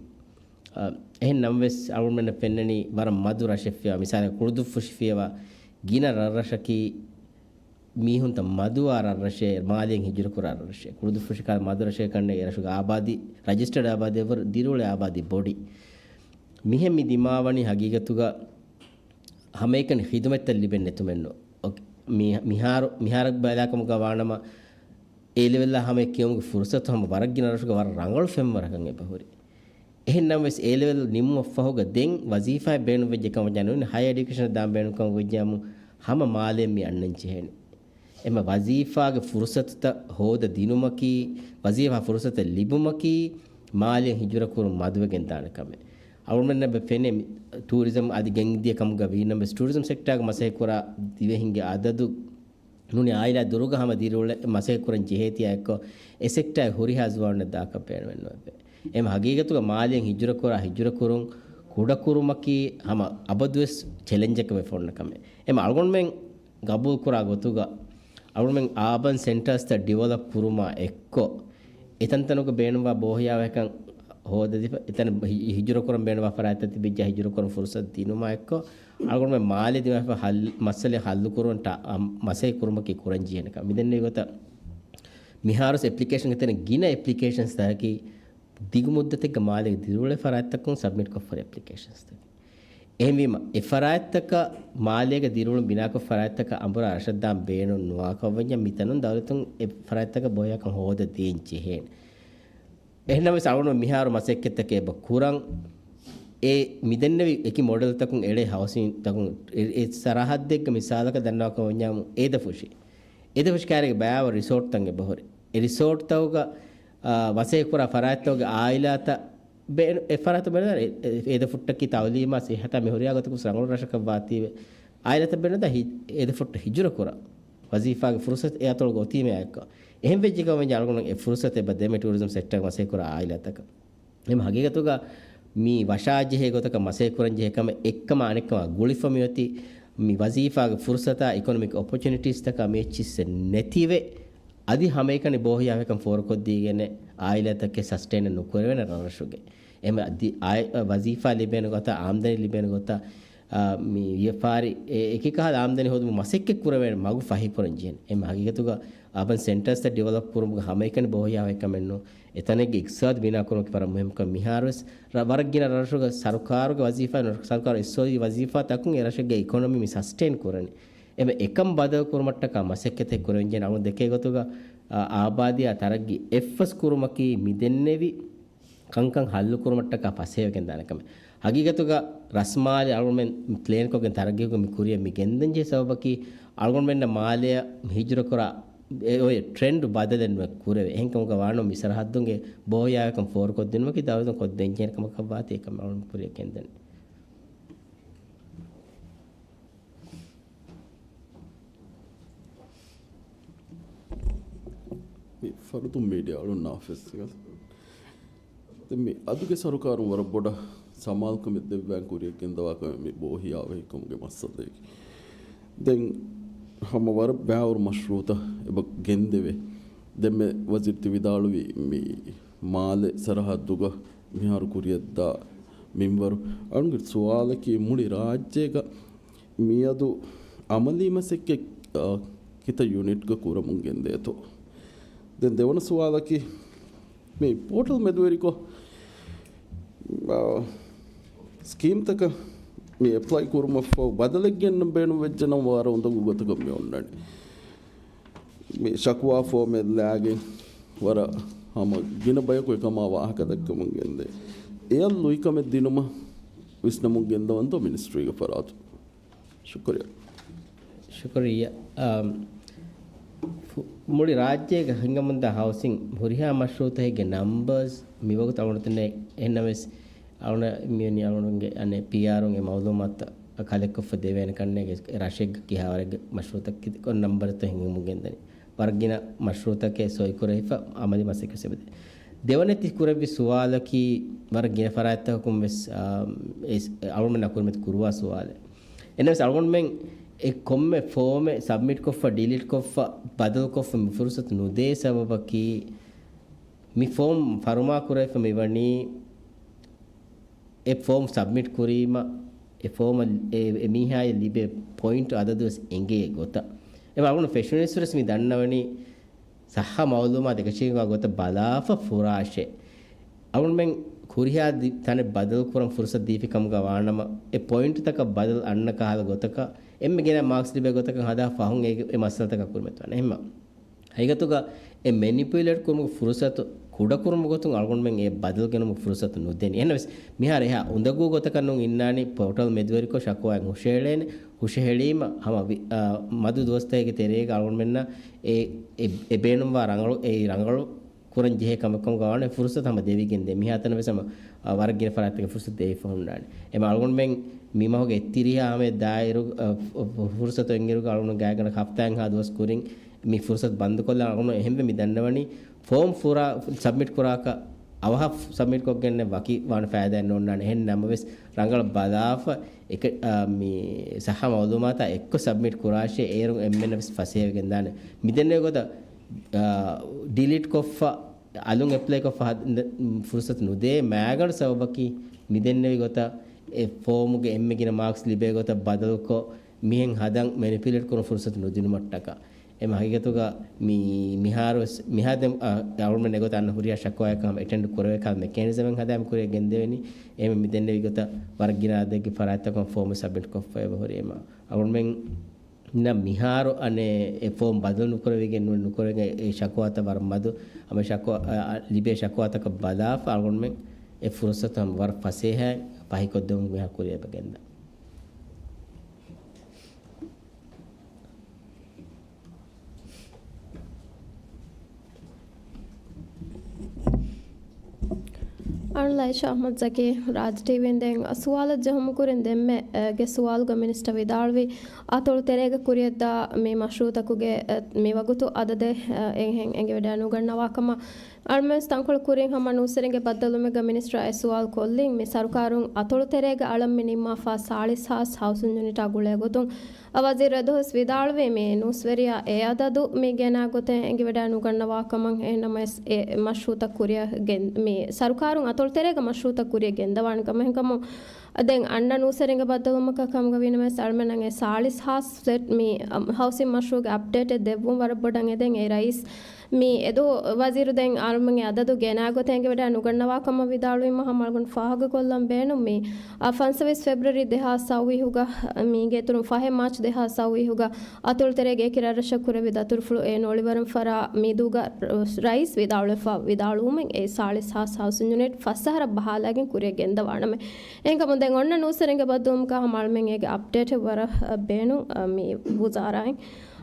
އާ، އެހެން ނަމަވެސް އަޅުގަނޑުމެންނަށް ފެންނަނީ ވަރަށް މަދު ރަށެއް ފިޔަވާ، މިސާލަކަށް ކުޅުދުއްފުށި ފިޔަވާ ގިނަ ރަށްރަށަކީ މީހުންތައް މަދުވާ ރަށްރަށެއް، މާލެއިން ހިޖުރަކުރާ ރަށެއް. ކުޅުދުއްފުށި ކަހަލަ މަދު ރަށެއް ކަންނޭނގެ އެ ރަށުގެ އާބާދީ، ރަޖިސްޓަޑް އާބާދީ އެއްވަރު ދިރިއުޅޭ އާބާދީ ބޮޑި. މިހެން މި ދިމާވަނީ ހަގީގަތުގަ ހަމައެކަނި ޚިދުމަތްތައް ލިބެން ނެތުމެއްނު. މި-، މިހާރު، މިހާރަށް ބަލާކަމުގަ ވާނަމަ، އޭ ލެވެލްއާ ހަމައަށް ކިޔެވުމުގެ ފުރުސަތު ހަމަ ވަރަށް ގިނަ ރަށުގަ ވަރަށް ރަނގަޅު ފެންވަރަކަށް އެބަހުރި. އެހެން ނަމަވެސް، އޭ ލެވެލް ނިމުމަށްފަހުގަ ދެން ވަޒީފާއެއް ބޭނުންވެއްޖެ ކަމަށް ނޫނީ ހަޔަ އެޑިއުކޭޝަނަށް ދާން ބޭނުންކަމަށް ވެއްޖާމު، ހަމަ މާލެއަށް މި އަންނަން ޖެހޭނެ. އެމަ ވަޒީފާގެ ފުރުސަތުތައް ހޯދަ ދިނުމަކީ، ވަޒީފާ ފުރުސަތެއް ލިބުމަކީ، މާލެއަށް ހިޖުރަ ކުރުން މަދުވެގެން ދާނެ ކަމެއް. އަޅުގަނޑަށް އެބަ ފެނޭ މި ޓޫރިޒަމް އަދި ގެންދިޔަ ކަމުގަ ވީނަމަވެސް، ޓޫރިޒަމް ސެކްޓާގަ މަސައްކަތް ކުރާ ދިވެހިންގެ އަދަދު ނޫނީ އާއިލާ ދުރުގަ ހަމަ ދިރިއުޅެ މަސައްކަތް ކުރަން ޖެހޭތީ އެއްކޮށް، އެ ސެކްޓާއަށް ހުރިހާ ޒުވާނެއް ދާކަށް ބޭނުމެއް ނުވެއްވޭ. އެމަ ހަގީގަތުގަ މާލެއިން ހިޖުރަ ކުރާ ހިޖުރަ ކުރުން، ކުޑަ ކުރުމަކީ ހަމަ އަބަދުވެސް ޗެލެންޖަކަށް ވެފަ އޮންނަ ކަމެއް. އެމަ އަޅުގަނޑުމެން ގަބޫލު ކުރާ ގޮތުގަ، އަޅުގަނޑުމެން އާބަން ސެންޓާސްތައް ޑިވެލޮޕް ކުރުމާ އެއްކޮށް، އެތަންތަނުގަ ބޭނުންވާ ބޯހިޔާވަހިކަން ހޯދަދީފަ، އެތަނަށް ހި-، ހިޖުރަ ކުރަން ބޭނުންވާ ފަރާތްތައް ތިބިއްޖާ ހިޖުރަ ކުރަން ފުރުސަތު ދިނުމާ އެއްކޮށް، އަޅުގަނޑުމެން މާލެ ދިމާވެފަ ހައްލު، މައްސަލަ ހައްލު ކުރުން ޓަ-، އަ، މަސައްކަތް ކުރުމަކީ ކުރަން ޖެހޭނެ ކަމެއް. މިދެންނެވި ގޮތަށް މިހާރުވެސް އެޕްލިކޭޝަންގެ ތެރެއިން ގިނަ އެޕްލިކޭޝަންސްތަކަކީ ދިގު މުއްދަތެއްގަ މާލޭގަ ދިރިއުޅޭ ފަރާތްތަކުން ސަބްމިޓް ކޮށްފަ ހުރި އެޕްލިކޭޝަންސްތަކެއް. އެހެންވީމަ، އެ ފަރާތްތަކަށް މާލޭގަ ދިރިއުޅުން ބިނާކޮށް ފަރާތްތަކަށް އަނބުރާ ރަށަށް ދާން ބޭނުން ނުވާކަމަށްވަންޏާ، މިތަނުން ދައުލަތުން އެ ފަރާތްތަކަށް ބޯހިޔާކަން ހޯދަ ދޭން ޖެހޭނެ. އެހެންނަމަވެސް އަޅުގަނޑު މިހާރު މަސައްކަތްތަކެއް އެބަ ކުރަން. އެ މިދެންނެވި އެކި މޮޑެލްތަކުން އެޅޭ ހައުސިންތަކުން އެ، އެ ސަރަހައްދެއްގަ މިސާލަކަށް ދަންނަވާކަމަށް ވަންޏާމު އޭދަފުށި. އޭދަފުށި ކައިރީގަ ބައިވަރު ރިސޯޓްތައް އެބަހުރި. އެ ރިސޯޓްތަކުގަ، އާ، ވަސައި ކުރާ ފަރާތްތަކުގެ އާއިލާތައް ބޭނު-، އެ ފަރާތަށް ބޭނުން އެ، އެ، އޭދަފުށްޓަކީ ތައުލީމާ ސިއްހަތާ މި ހުރިހާ ގޮތަކު ރަނގަޅު ރަށަކަށް ވާތީވެ. އާއިލާތައް ބޭނުން ހި-، އޭދަފުށްޓަށް ހިޖުރަ ކުރާ. ވަޒީފާގެ ފުރުސަތު އެ އަތޮޅުގަ އޮތީމޭ އެއްކޮށް. އެހެން ވެއްޖެ ކަމަށް އަޅުގަނޑު އެ ފުރުސަތު އެބަ ދެމެ ޓޫރިޒަމް ސެކްޓަރ މަސައްކަތް ކުރާ އާއިލާތަކަށް. އެހެން ހަގީގަތުގަ މި ވަށާ ޖެހޭ ގޮތަކަށް މަސައްކަތް ކުރަން ޖެހޭ ކަމެއް އެއްކަމާ އަނެއްކަމާ ގުޅިފަ މިއޮތީ މި ވަޒީފާގެ ފުރުސަތާ އިކޮނޮމިކް އޮޕޮޗުނިޓީސްތަކާ މި އެއްޗިއްސެއް ނެތިވެ، އަދި ހަމައެކަނި ބޯހިޔާވަހިކަން ފޯރުކޮށްދީގެން އާއިލާތަކެއް ސަސްޓެއިން ނުކުރެވޭނެ ރަށްރަށުގެ. އެހެންވެ އަދި އާއި-، ވަޒީފާ ލިބޭނެ ގޮތަށް، އާމްދަނީ ލިބޭނެ ގޮތަށް، އާ، މި ވިޔަފާރި އެ-، އެކި ކަހަލަ އާމްދަނީ ހޯދުމަށް މަސައްކަތް ކުރެވޭނެ މަގު ފަހިކުރަން ޖެހޭނެ. އެހެން ހަގީގަތުގަ އާބަން ސެންޓަރސްތައް ޑިވެލޮޕް ކުރުމުގެ ހަމައެކަނި ބޯހިޔާވަހިކަމެއް ނޫން. އެތަނެއްގެ އިޤްތިޞާދު ބިނާކުރުމަކީ ވަރަށް މުހިއްމު ކަމެއް. މިހާރުވެސް ރަ-، ވަރަށް ގިނަ ރަށުގަ ސަރުކާރުގެ ވަޒީފާ ނޫން، ސަރުކާރު އެއްސޯލީ ވަޒީފާތަކުން އެ ރަށެއްގެ އިކޮނޮމީ މި ސަސްޓެއިން ކުރަނީ. އެމެ އެކަން ބަދަލު ކުރުމަށްޓަކާ މަސައްކަތެއް ކުރެވެންޖެހޭ. އަޅުގަނޑު ދެކޭ ގޮތުގަ، އާ، އާބާދީއާ ތަރައްގީ އެއްފަސް ކުރުމަކީ މި ދެންނެވި ކަންކަން ހައްލު ކުރުމަށްޓަކާ ފަސޭހަވެގެންދާނެ ކަމެއް. ހަގީގަތުގަ ރަސްމާލެ އަޅުގަނޑުމެން ޕްލޭންކޮށްގެން ތަރައްގީގަ މި ކުރިއަށް މި ގެންދަންޖެހޭ ސަބަބަކީ އަޅުގަނޑުމެންނަށް މާލެއަށް ހިޖުރަކުރާ އެ އޮތް ޓްރެންޑް ބަދަލެއް ނުވެ ކުރެވޭ. އެހެންކަމުގަ ވާނަމަ މި ސަރަހައްދުންގެ ބޯހިޔާވަހިކަން ފޯރުކޮށްދިނުމަކީ ދައުލަތުން ކޮށްދޭންޖެހޭ ކަމަކަށްވާތީ އެކަމަށް އަޅުގަނޑު ކުރިއަށް ގެންދަނީ. މި ފަރުދުން މީޑިއާ އަޅުންނާ އޮފީސްގަ ދެން މި އަދުގެ ސަރުކާރުން ވަރަށް ބޮޑަށް ސަމާލުކަމެއް ދެއްވާން ކުރިއަށް ގެންދަވާ ކަމެއް މި ބޯހިޔާވަހިކަމުގެ މައްސަލައެކީ. ދެން ހަމަ ވަރަށް ބައިވަރު މަޝްރޫއުތައް އެބަ ގެންދެވޭ. ދެންމެ ވަޒީރު ތި ވިދާޅުވީ މި މާލެ ސަރަހައްދުގަ މިހާރު ކުރިއަށްދާ މިންވަރު. އަޅުގެ ސުވާލަކީ މުޅި ރާއްޖޭގަ މިއަދު އަމަލީ މަސައްކަތް، އާ، ކިތައް ޔުނިޓްގަ ކުރަމުން ގެންދޭތޯ؟ ދެން ދެވަނަ ސުވާލަކީ، މި ޕޯޓަލް މެދުވެރިކޮށް، އާ، ސްކީމްތަކަށް މި އެޕްލައި ކުރުމަށްފަހު ބަދަލެއް ގެންނަން ބޭނުންވެއްޖެ ނަމަ ވަރަށް އުނދަގޫ ގޮތަކަށް މި އޮންނަނީ. މި ޝަކުވާ ފޯމެއް ލާގެން ވަރަށް ހަމަ ގިނަ ބަޔަކު އެކަމާ ވާހަކަ ދައްކަމުން ގެންދޭ. އެއަށް ލުއިކަމެއް ދިނުމަށް ވިސްނަމުން ގެންދަވަންތޯ މިނިސްޓްރީގެ ފަރާތުން؟ ޝުކުރިއްޔާ. ޝުކުރިއްޔާ. އާ، ފު-، މުޅި ރާއްޖޭގެ ހިނގަމުންދާ ހައުސިން ހުރިހާ މަޝްރޫއުތަކެއްގެ ނަމްބަރސް މިވަގުތު އަޅުގަނޑު ދެންނެވި. އެހެންނަމަވެސް އަޅުގަނޑަށް މިވެނި އަޅުގަނޑުގެ އަނެއް ޕީއާރުން އެ މައުލޫމާތު ކަލެކްޓްކޮށްފަ ދެވޭނެ ކަންނޭނގެ ރަށެއްގަ ކިހާވަރެއްގެ މަޝްރޫއުތައް ކި-، ކޮން ނަމްބަރެއްތޯ ހިނގަމުން ގެންދަނީ. ވަރަށް ގިނަ މަޝްރޫއުތަކެއް ސޮއިކުރެވިފަ އަމަލީ މަސައްކަތް ވެސް އެބަދޭ. ދެވަނައްތި ކުރެއްވި ސުވާލަކީ ވަރަށް ގިނަ ފަރާތްތަކަކުން ވެސް، އާ، އެ ސް-، އަޅުގަނޑުމެންނާ ކުރިމަތި ކުރުވާ ސުވާލެއް. އެންނަވެސް އަޅުގަނޑުމެން އެ ކޮންމެ ފޯމެއް ސަބްމިޓްކޮށްފަ، ޑިލީޓްކޮށްފަ، ބަދަލުކޮށްފަ މި ފުރުސަތު ނުދޭ ސަބަބަކީ މި ފޯމް ފަރުމާކުރެވިފަ މިވަނީ އެ ފޯމް ސަބްމިޓް ކުރީމަ، އެ ފޯމަށް އެ، އެ މީހާއަށް ލިބޭ ޕޮއިންޓް އަދަދުވެސް އެނގޭ ގޮތަށް. އެ އަޅުގަނޑު ފެށުނީސްވެސް މި ދަންނަވަނީ، ޞައްޙަ މައުލޫމާތު އެކަށީގެންވާ ގޮތަށް ބަލާފަ ފުރާށޭ. އަޅުގަނޑުމެން ހުރިހާ ދި-، ތަނެއް ބަދަލު ކުރަން ފުރުސަތު ދީފި ކަމުގަ ވާނަމަ، އެ ޕޮއިންޓްތަކަށް ބަދަލު އަންނަ ކަހަލަ ގޮތަކަށް، އެންމެ ގިނަ މާކްސް ލިބޭ ގޮތަކަށް ހަދާ ފަހުން އޭގެ، އެ މައްސަލަތަކަށް ކުރިމަތިވާނެ. އެހެންމަ ހަގީގަތުގަ އެ މެނިޕުލޭޓް ކުރުމުގެ ފުރުސަތު ކުޑަކުރުމުގެ ގޮތުން އަޅުގަނޑުމެން އެ ބަދަލު ގެނުމުގެ ފުރުސަތު ނުދެނީ. އެހެންނަމަވެސް، މިހާރު އެހާ އުނދަގޫ ގޮތަކަށް ނޫން އިންނާނީ ޕޯޓަލް މެދުވެރިކޮށް ޝަކުވާއެއް ހުށަހެޅޭނެ. ހުށަހެޅީމަ ހަމަ ވި-، އާ، މަދު ދުވަސްތަކެއްގެ ތެރޭގަ އަޅުގަނޑުމެންނަށް އެ، އެ، އެ ބޭނުންވާ ރަނގަޅު، އެ ރަނގަޅު ކުރަން ޖެހޭ ކަމެއް ކަމުގަ ވާނެ ފުރުސަތު ހަމަ ދެވިގެން ދޭ. މިހާތަނަށް ވެސް ހަމަ، އާ، ވަރަށް ގިނަ ފަރާތްތަކެއް ފުރުސަތު ދެވިފަ ހުންނާނެ. އެމަ އަޅުގަނޑުމެން މި މަހުގެ އެއްތިރީހާ ހަމަ ދާއިރު، އަ، ފު-، ފު-، ފުރުސަތު އެންގިރުގަ އަޅުގަނޑު ގާތްގަނޑަކަށް ހަފްތާއެއްހާ ދުވަސް ކުރިން މި ފުރުސަތު ބަންދުކޮށްލާ އަޅުގަނޑު އެހެންވެ މި ދަންނަވަނީ ފޯމް ފުރާ ސަބްމިޓް ކުރާކަށް އަވަހަށް ސަބްމިޓް ކޮށްގެންނެއް ވަކި ވާން ފައިދާއެއް ނޯންނާނެ. އެހެން ނަމަވެސް ރަނގަޅަށް ބަލާފަ އެކަ-، އާ، މި ސައްހަ މައުލޫމާތާ އެއްކޮށް ސަބްމިޓް ކުރާށޭ އޭރުން އެންމެންނަށް ވެސް ފަސޭހަވެގެން ދާނެ. މި ދެންނެވި ގޮތަށް، އާ، ޑިލީޓް ކޮށްފަ އަލުން އެޕްލައިކޮށްފަ ހަދ-، ނ-، ފުރުސަތު ނުދޭ މާގަނޑު ސަބަބަކީ މި ދެންނެވި ގޮތަށް އެ ފޯމުގެ އެންމެ ގިނަ މާކްސް ލިބޭ ގޮތަށް ބަދަލުކޮށް މިހެން ހަދަން މެނިޕިއުލޭޓް ކުރުން ފުރުސަތު ނުދިނުމަށްޓަކާ. އެމަ ހަގީގަތުގަ މި މިހާރު ވެސް މިހާ ދެން، އަ، އަޅުގަނޑުމެން އެގޮތަށް އަންނަ ހުރިހާ ޝަކުވާއަކަށް ހަމަ އެޓެންޑް ކުރެވޭ ކަހަލަ މެކޭނިޒަމެއް ހަދާ މި ކުރިއަށް ގެންދެވެނީ. އެމަ މި ދެންނެވި ގޮތަށް ވަރަށް ގިނަ އަދަދެއްގެ ފަރާތްތަކުން ފޯމު ސަބްމިޓް ކޮށްފަ އެބަ ހުރި. އެމަ އަޅުގަނޑުމެން ނަ މިހާރު އަނެއް އެ ފޯމް ބަދަލު ނުކުރެވިގެން ނޫން ނުކުރެވިގެން އެ ޝަކުވާތައް ވަރަށް މަދު ހަމަ ޝަކުވާ، އަ، އަ، ލިބޭ ޝަކުވާތަކަށް ބަލާފަ އަޅުގަނޑުމެން އެ ފުރުސަތު ހަމަ ވަރަށް ފަސޭހައިން ފަހިކޮށްދެމުން މިހާ ކުރިއަށް އެބަ ގެންދާ. އަން ލައިޝާ އަޙްމަދު ޒަކީ، ރާޖް ޓީވީން ދެން ސުވާލަށް ޖެހުމުގެ ކުރިން ދެންމެ، އަ، ގެ ސުވާލުގަ މިނިސްޓަރ ވިދާޅުވީ، އަތޮޅު ތެރޭގަ ކުރިއަށްދާ މި މަޝްރޫއުތަކުގެ، އަ، މި ވަގުތު އަދަދެއް، އަ، އެހެން އެނގިވަޑައި ނުގަންނަވާ ކަމަށް. އަޅުމެން ތަންކޮޅު ކުރިން ހަމަ ނޫސްވެރިންގެ ބައްދަލުވުމެއްގަ މިނިސްޓަރ އެ ސުވާލު ކޮށްލިން، މި ސަރުކާރުން އަތޮޅު ތެރޭގަ އަޅަން މި ނިންމާފާ ސާޅީސް ހާސް ހައުސިން ޔުނިޓާ ގުޅޭ ގޮތުން، އަ، ވަޒީރު އެދުވަސް ވިދާޅުވީ، މި ނޫސްވެރިޔާ އެ އަދަދު މި ގެނާ ގޮތެއް އެނގިވަޑައި ނުގަންނަވާ ކަމަށް. އެހެންނަމަވެސް އެ މަޝްރޫއުތައް ކުރިއަށް ގެން، މި ސަރުކާރުން އަތޮޅު ތެރޭގަ މަޝްރޫއުތައް ކުރިއަށް ގެންދަވާނެ ކަމަށް. އެހެންކަމުން ދެން އަންނަ ނޫސްވެރިންގެ ބައްދަލުވުމަކަށް ކަމުގަ ވީނަމަވެސް އަޅުމެންނަށް އެ ސާޅީސް ހާސް ފްލެޓް މި، އަ، ހައުސިން މަޝްރޫއުގެ އަޕްޑޭޓެއް ދެއްވުން ވަރަށް ބޮޑަށް އެދެން. އެ ރައީސް މި އެދު ވަޒީރު ދެން އަޅުމެން އެ އަދަދު ގެނާ ގޮތެއް އެނގިވަޑައި ނުގަންނަވާ ކަމަށް ވިދާޅުވީމަ ހަމަ އަޅުގަނޑު ފާހަގަކޮށްލަން ބޭނުން. މި، އަ، ފަންސަވީސް ފެބްރުއަރީ ދެހާސް ސައުވީހުގަ މީގެ އިތުރުން ފަހެއް މާޗް ދެހާސް ސައުވީހުގަ އަތޮޅު ތެރޭގެ އެކި ރަށްރަށަށް ކުރެއްވި ދަތުރުފުޅު އެ ނޮޅިވަރުން ފަރާ މީދޫގަ ރައީސް ވިދާޅުވެފަ ވިދާޅުވުމެއް އެ ސާޅީސް ހާސް ހައުސިން ޔުނިޓް ފަސް އަހަރަށް ބަހާލައިގެން ކުރިއަށް ގެންދަވާނަމޭ. އެހެންކަމުން ދެން އޮންނަ ނޫސްވެރިންގެ ބައްދަލުވުމަކަށް ހަމަ އަޅުމެން އޭގެ އަޕްޑޭޓެއް ވަރަށް، އަ، ބޭނުން، އަ، މި ވުޒާރާއިން.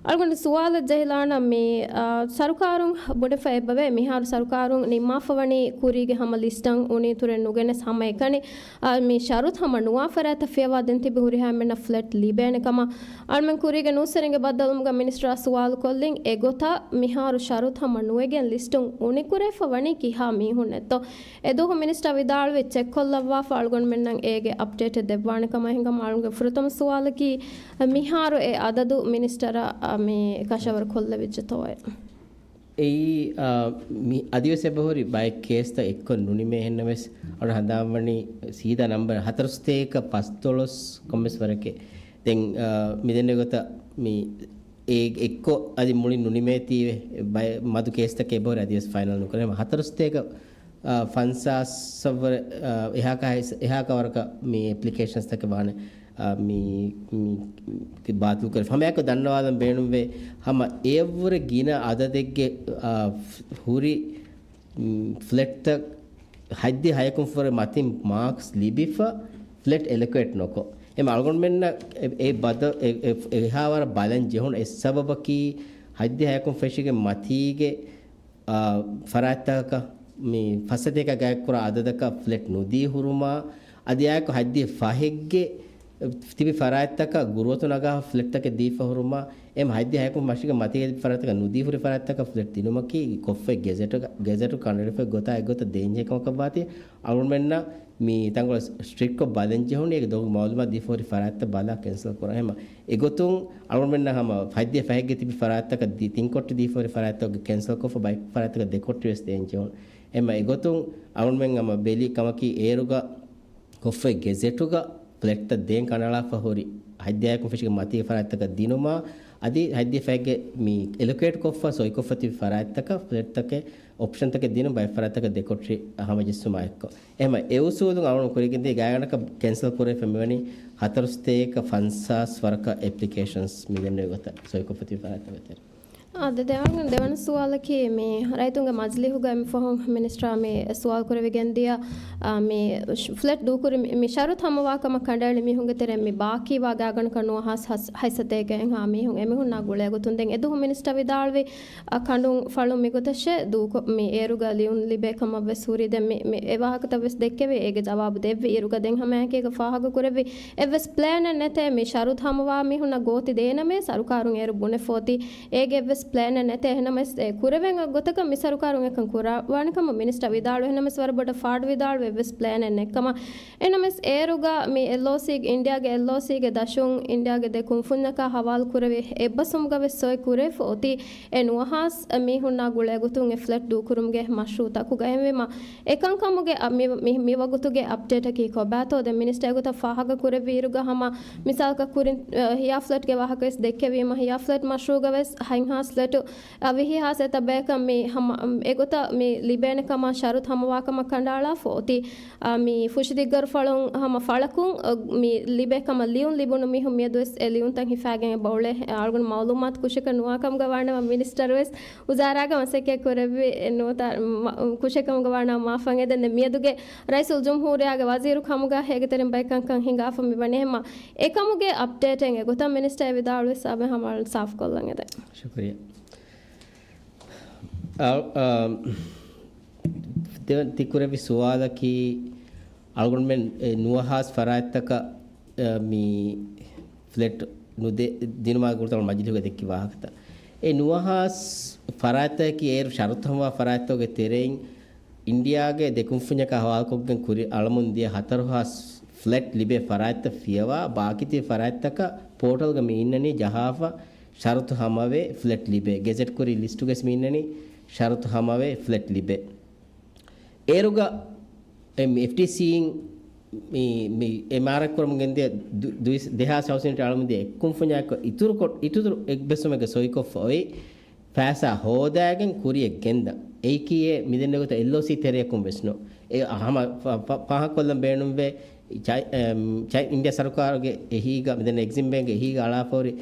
އަޅުގަނޑު ސުވާލަށް ޖެހިލާނަން މި، އާ، ސަރުކާރުން ބުނެފަ އެބަވޭ، މިހާރު ސަރުކާރުން ނިންމާފަވަނީ ކުރީގެ ހަމަ ލިސްޓަށް އުނިއިތުރެއް ނުގެނެސް ހަމައެކަނި، އާ، މި ޝަރުތު ހަމަ ނުވާ ފަރާތްތައް ފިޔަވާ ދެން ތިބި ހުރިހާ އެންމެންނަށް ފްލެޓް ލިބޭނެ ކަމަށް. އަޅުމެން ކުރީގެ ނޫސްވެރިންގެ ބައްދަލުވުމުގަ މިނިސްޓަރާ ސުވާލު ކޮށްލިން، އެގޮތަށް މިހާރު ޝަރުތު ހަމަ ނުވެގެން ލިސްޓުން އުނިކުރެވިފަ ވަނީ ކިހާ މީހުންނެއްތޯ؟ އެދުވަހު މިނިސްޓަރ ވިދާޅުވި ޗެކްކޮށްލައްވާފަ އަޅުގަނޑުމެންނަށް އޭގެ އަޕްޑޭޓެއް ދެއްވާނެ ކަމަށް. އެހެންކަމުން އަޅުގަނޑުގެ ފުރަތަމަ ސުވާލަކީ، މިހާރު އެ އަދަދު މިނިސްޓަރަށް މި ކަށަވަރު ކޮށްލެވިއްޖެތޯއޭ؟ އެއީ، އާ، މި އަދިވެސް އެބަހުރި ބައެއް ކޭސްތައް އެއްކޮށް ނުނިމޭ. އެހެންނަމަވެސް އަޅު ހަނދާންވަނީ ސީދާ ނަންބަރު ހަތަރުސަތޭކަ ފަސްދޮޅަސް ކޮންމެސް ވަރެކޭ. ދެން، އާ، މިދެންނެވި ގޮތަށް މި އެ އެއްކޮށް އަދި މުޅިން ނުނިމޭތީވެ. ބައެއް މަދު ކޭސްތަކެއް އެބަހުރި އަދިވެސް ފައިނަލް ނުކުރޭ. ހަމަ ހަތަރުސަތޭކަ އާ، ފަންސާސް އަށްވުރެ، އާ، އެހާ ކަހަ-، އެހާ ކަވަރަކަށް މި އެޕްލިކޭޝަންސްތަކެއް ވާނެ، އާ، މި، މި، މި ބާތިލް ކުރެފަ. ހަމައެއާއެކު ދަންނަވާލަން ބޭނުންވޭ، ހަމަ އެއަށްވުރެ ގިނަ އަދަދެއްގެ، އާ، ހުރި، މި، ފްލެޓްތައް ހަތްދިހަ ހަޔަކުން ފުރެ މަތިން މާކްސް ލިބިފަ ފްލެޓް އެލޮކޭޓް ނުކޮށް. އެމަ އަޅުގަނޑުމެންނަށް އެ، އެ ބަދަ-، އެ، އެ، އެހާވަރަށް ބަލަން ޖެހުނު އެއް ސަބަބަކީ ހަތްދިހަ ހަޔަކުން ފެށިގެން މަތީގެ އާ، ފަރާތްތަކަކަށް މި ފަސް ސަތޭކަ ގާތްކުރާ އަދަދަކަށް ފްލެޓް ނުދީ ހުރުމާ، އަދި އާއެކު ހަތްދިހަ ފަހެއްގެ ތިބި ފަރާތްތަކަށް ގުރުއަތު ނަގާ ފްލެޓްތަކެއް ދީފަ ހުރުމާ، އެމް ހަތްދިހަ ހަޔަކުން ފެށިގެން މަތީގެ ތިބި ފަރާތްތަކަށް ނުދީ ހުރި ފަރާތްތަކަށް ފްލެޓް ދިނުމަކީ ކޮށްފައި ގެޒެޓުގަ-، ގެޒެޓު ކަނޑައެޅިފައި ގޮތާ އެއްގޮތަށް ދޭންޖެހޭ ކަމަކަށް ވާތީ، އަޅުގަނޑުމެންނަށް މި ތަންކޮޅެއް ސްޓްރިކްޓްކޮށް ބަލަން ޖެހުނީ އޭގެ ދޮގު މައުލޫމާތު ދީފަ ހުރި ފަރާތްތައް ބަލާ ކެންސަލް ކުރާ. އެހެމަ އެގޮތުން އަޅުގަނޑުމެންނަށް ހަމަ ހަތްދިހަ ފަހެއްގެ ތިބި ފަރާތްތަކަށް ދި-، ތިން ކޮޓްޓި ދީފަ ހުރި ފަރާތްތަކުގެ ކެންސަލް ކޮށްފަ ބައެއް ފަރާތްތަކަށް ދެ ކޮޓްޓި ވެސް ދޭން ޖެހުނު. އެހެމަ އެގޮތުން އަޅުގަނޑުމެން ހަމަ ބެލި ކަމަކީ އޭރުގަ ކޮށްފައި ގެޒެޓުގަ ފްލެޓްތައް ދޭން ކަނޑައަޅާފަ ހުރި ހަތްދިހަ ހަޔަކުން ފެށިގެން މަތީގެ ފަރާތްތަކަށް ދިނުމާ، އަދި ހަތްދިހަ ފަހެއްގެ މި އެލޮކޭޓް ކޮށްފަ ސޮއިކޮށްފަ ތިބި ފަރާތްތަކަށް ފްލެޓްތަކެއް އޮޕްޝަންތަކެއް ދިނުން ބައެއް ފަރާތްތަކަށް ދެ ކޮޓްޓި ހަމަޖެއްސުމާ އެއްކޮށް. އެހެމަ އެ އުސޫލުން އަޅުގަނޑު ކުރިގެންދިޔަ ގާތްގަނޑަކަށް ކެންސަލް ކުރެވިފަ މިވަނީ ހަތަރުސަތޭކަ ފަންސާސް ވަރަކަށް އެޕްލިކޭޝަންސް މިދެންނެވި ގޮތަށް ސޮއިކޮށްފަ ތިބި ފަރާތްތަކަށް ތެރޭ. އާ، ދެ-، ދެވަނަ، ދެވަނަ ސުވާލަކީ، މި ރައްޔިތުންގެ މަޖިލީހުގަ އެންމެ ފަހުން މިނިސްޓަރާ މި ސުވާލު ކުރެވިގެން ދިޔަ، އާ، މި ޝް-، ފްލެޓް ދޫކުރި މި، މި ޝަރުތު ހަމަވާ ކަމަށް ކަނޑައެޅި މީހުންގެ ތެރެއިން މި ބާކީވާ ގާތްގަނޑަކަށް ނުވަ ހާސް ހަސް-، ހަތް ސަތޭކައެއްހާ މީހުން އެމީހުންނާ ގުޅޭ ގޮތުން ދެން އެދުވަހު މިނިސްޓަރ ވިދާޅުވި، އަ، ކަނޑުން ފަޅުން މިގޮތަށޭ ދޫކޮށް، މި އޭރުގަ ލިޔުން ލިބޭ ކަމަށް ވެސް ހުރީ. ދެން މި، މި އެ ވާހަކަތައް ވެސް ދެއްކެވި، އޭގެ ޖަވާބު ދެއްވި އިރުގަ ދެން ހަމައެކީގަ ފާހަގަ ކުރެއްވި އެއްވެސް ޕްލޭނެއް ނެތޭ. މި ޝަރުތު ހަމަވާ މީހުންނަށް ގޯތި ދޭނަމޭ ސަރުކާރުން އޭރު ބުނެފޯތީ. އޭގެ އެއްވެސް ޕްލޭނެއް ނެތޭ. އެހެންނަމަވެސް އެ ކުރެވޭނެ ގޮތަކަށް މި ސަރުކާރުން އެކަން ކުރައްވާނެ ކަމަށް މިނިސްޓަރ ވިދާޅުވި. އެހެންނަމަވެސް ވަރަށް ބޮޑަށް ފާޑު ވިދާޅުވި އެއްވެސް ޕްލޭނެއް ނެތް ކަމަށް. އެހެންނަމަވެސް އޭރުގަ މި އެލްއޯސީ، އިންޑިއާގެ އެލްއޯސީގެ ދަށުން އިންޑިއާގެ ދެ ކުންފުންޏަކާ ހަވާލު ކުރެވި އެއްބަސްވުމުގަ ވެސް ސޮއި ކުރެވިފަ އޮތީ އެ ނުވަހާސް މީހުންނާ ގުޅޭ ގޮތުން އެ ފްލެޓް ދޫކުރުމުގެ މަޝްރޫއުތަކުގައި. އެހެންވީމަ، އެކަންކަމުގެ އަ، މި، މި، މި ވަގުތުގެ އަޕްޑޭޓަކީ ކޮބާތޯ؟ ދެން މިނިސްޓަރ އެގޮތަށް ފާހަގަ ކުރެއްވި އިރުގަ ހަމަ މިސާލަކަށް ކުރިން، އަ، ހިޔާ ފްލެޓްގެ ވާހަކަވެސް ދެއްކެވީމަ، ހިޔާ ފްލެޓް މަޝްރޫއުގަ ވެސް ހަތް ހާސް ފްލެޓު، އަ، ވިހި ހާސް އެތައް ބަޔަކަށް މި ހަމަ، އަ، އެގޮތަށް މި ލިބޭނެ ކަމަށް ޝަރުތު ހަމަވާ ކަމަށް ކަނޑައަޅާފަ އޮތީ. އާ، މި ފުށިދިއްގަރު ފަޅުން ހަމަ ފަޅަކުން، އާ، މި ލިބޭ ކަމަށް ލިޔުން ލިބުނު މީހުން މިއަދުވެސް އެ ލިޔުންތައް ހިފާގެން އެބަ އުޅޭ. އާ، އަޅުގަނޑު މައުލޫމާތު ކުށަކަށް ނުވާ ކަމުގަ ވާނަމަ މިނިސްޓަރު ވެސް ވުޒާރާގަ މަސައްކަތް ކުރެއްވި ނުވަތަ މަ-، ކުށެއް ކަމުގަ ވާނަމަ މާފަށް އެދެން. ދެން މިއަދުގެ ރައީސުލްޖުމްހޫރިއްޔާގެ ވަޒީރު ކަމުގަ އޭގެ ތެރެއިން ބައެއް ކަންކަން ހިނގާފަ މި ވަނީ. އެހެންމަ އެކަމުގެ އަޕްޑޭޓެއް އެގޮތަށް މިނިސްޓަރ އެ ވިދާޅުވި ހިސާބެއް ހަމަ ސާފުކޮށްލަން އެދެން. ޝުކުރިއްޔާ. އަ، އަ، ދެން ތި ކުރެއްވި ސުވާލަކީ، އަޅުގަނޑުމެން އެ ނުވަހާސް ފަރާތްތަކަށް، އެ، މި ފްލެޓް ނުދެ-، ދިނުމާ ގުޅުތަން މަޖިލީހުގަ ދެއްކި ވާހަކަތައް. އެ ނުވަހާސް ފަރާތްތަކަކީ އޭރު ޝަރުތު ހަމަވާ ފަރާތްތަކުގެ ތެރެއިން އިންޑިއާގެ ދެ ކުންފުންޏަކާ ހަވާލުކޮށްގެން ކުރި އަޅަމުން ދިޔަ ހަތަރު ހާސް ފްލެޓް ލިބޭ ފަރާތްތައް ފިޔަވާ، ބާކީތި ފަރާތްތަކަށް ޕޯޓަލްގަ މި އިންނަނީ ޖަހާފަ ޝަރުތު ހަމަވެ ފްލެޓް ލިބޭ. ގެޒެޓް ކުރި ލިސްޓުގަސް މި އިންނަނީ ޝަރުތު ހަމަވެ ފްލެޓް ލިބޭ. އޭރުގަ އެ މި އެފްޑީސީއިން މި، މި އެމްއާރްއެ ކުރަމުން ގެންދިޔަ ދު-، ދުއިސް-، ދެހާސް ހަވަސް ޔުނިޓް އަޅަމުން ދިޔަ އެއް ކުންފުންޏާއެކު އިތުރު ކޮ-، އިތުރު އެއްބަސްވުމެއްގަ ސޮއިކޮށްފަ އޮތް ފައިސާ ހޯދާގެން ކުރިއަށް ގެންދަން. އެއީކީ އެ މިދެންނެވި ގޮތަށް އެލްއޯސީ ތެރެއަކުން ވެސް ނޫން. އެ ހަމަ ފަ-، ފަ-، ފާހަގަކޮށްލަން ބޭނުންވޭ، ޗައި-، އެމް، ޗައި-، އިންޑިއާ ސަރުކާރުގެ އެހީގަ، މިދެން އެގްޒިމް ބޭންކްގެ އެހީގަ އަޅާފަހުރި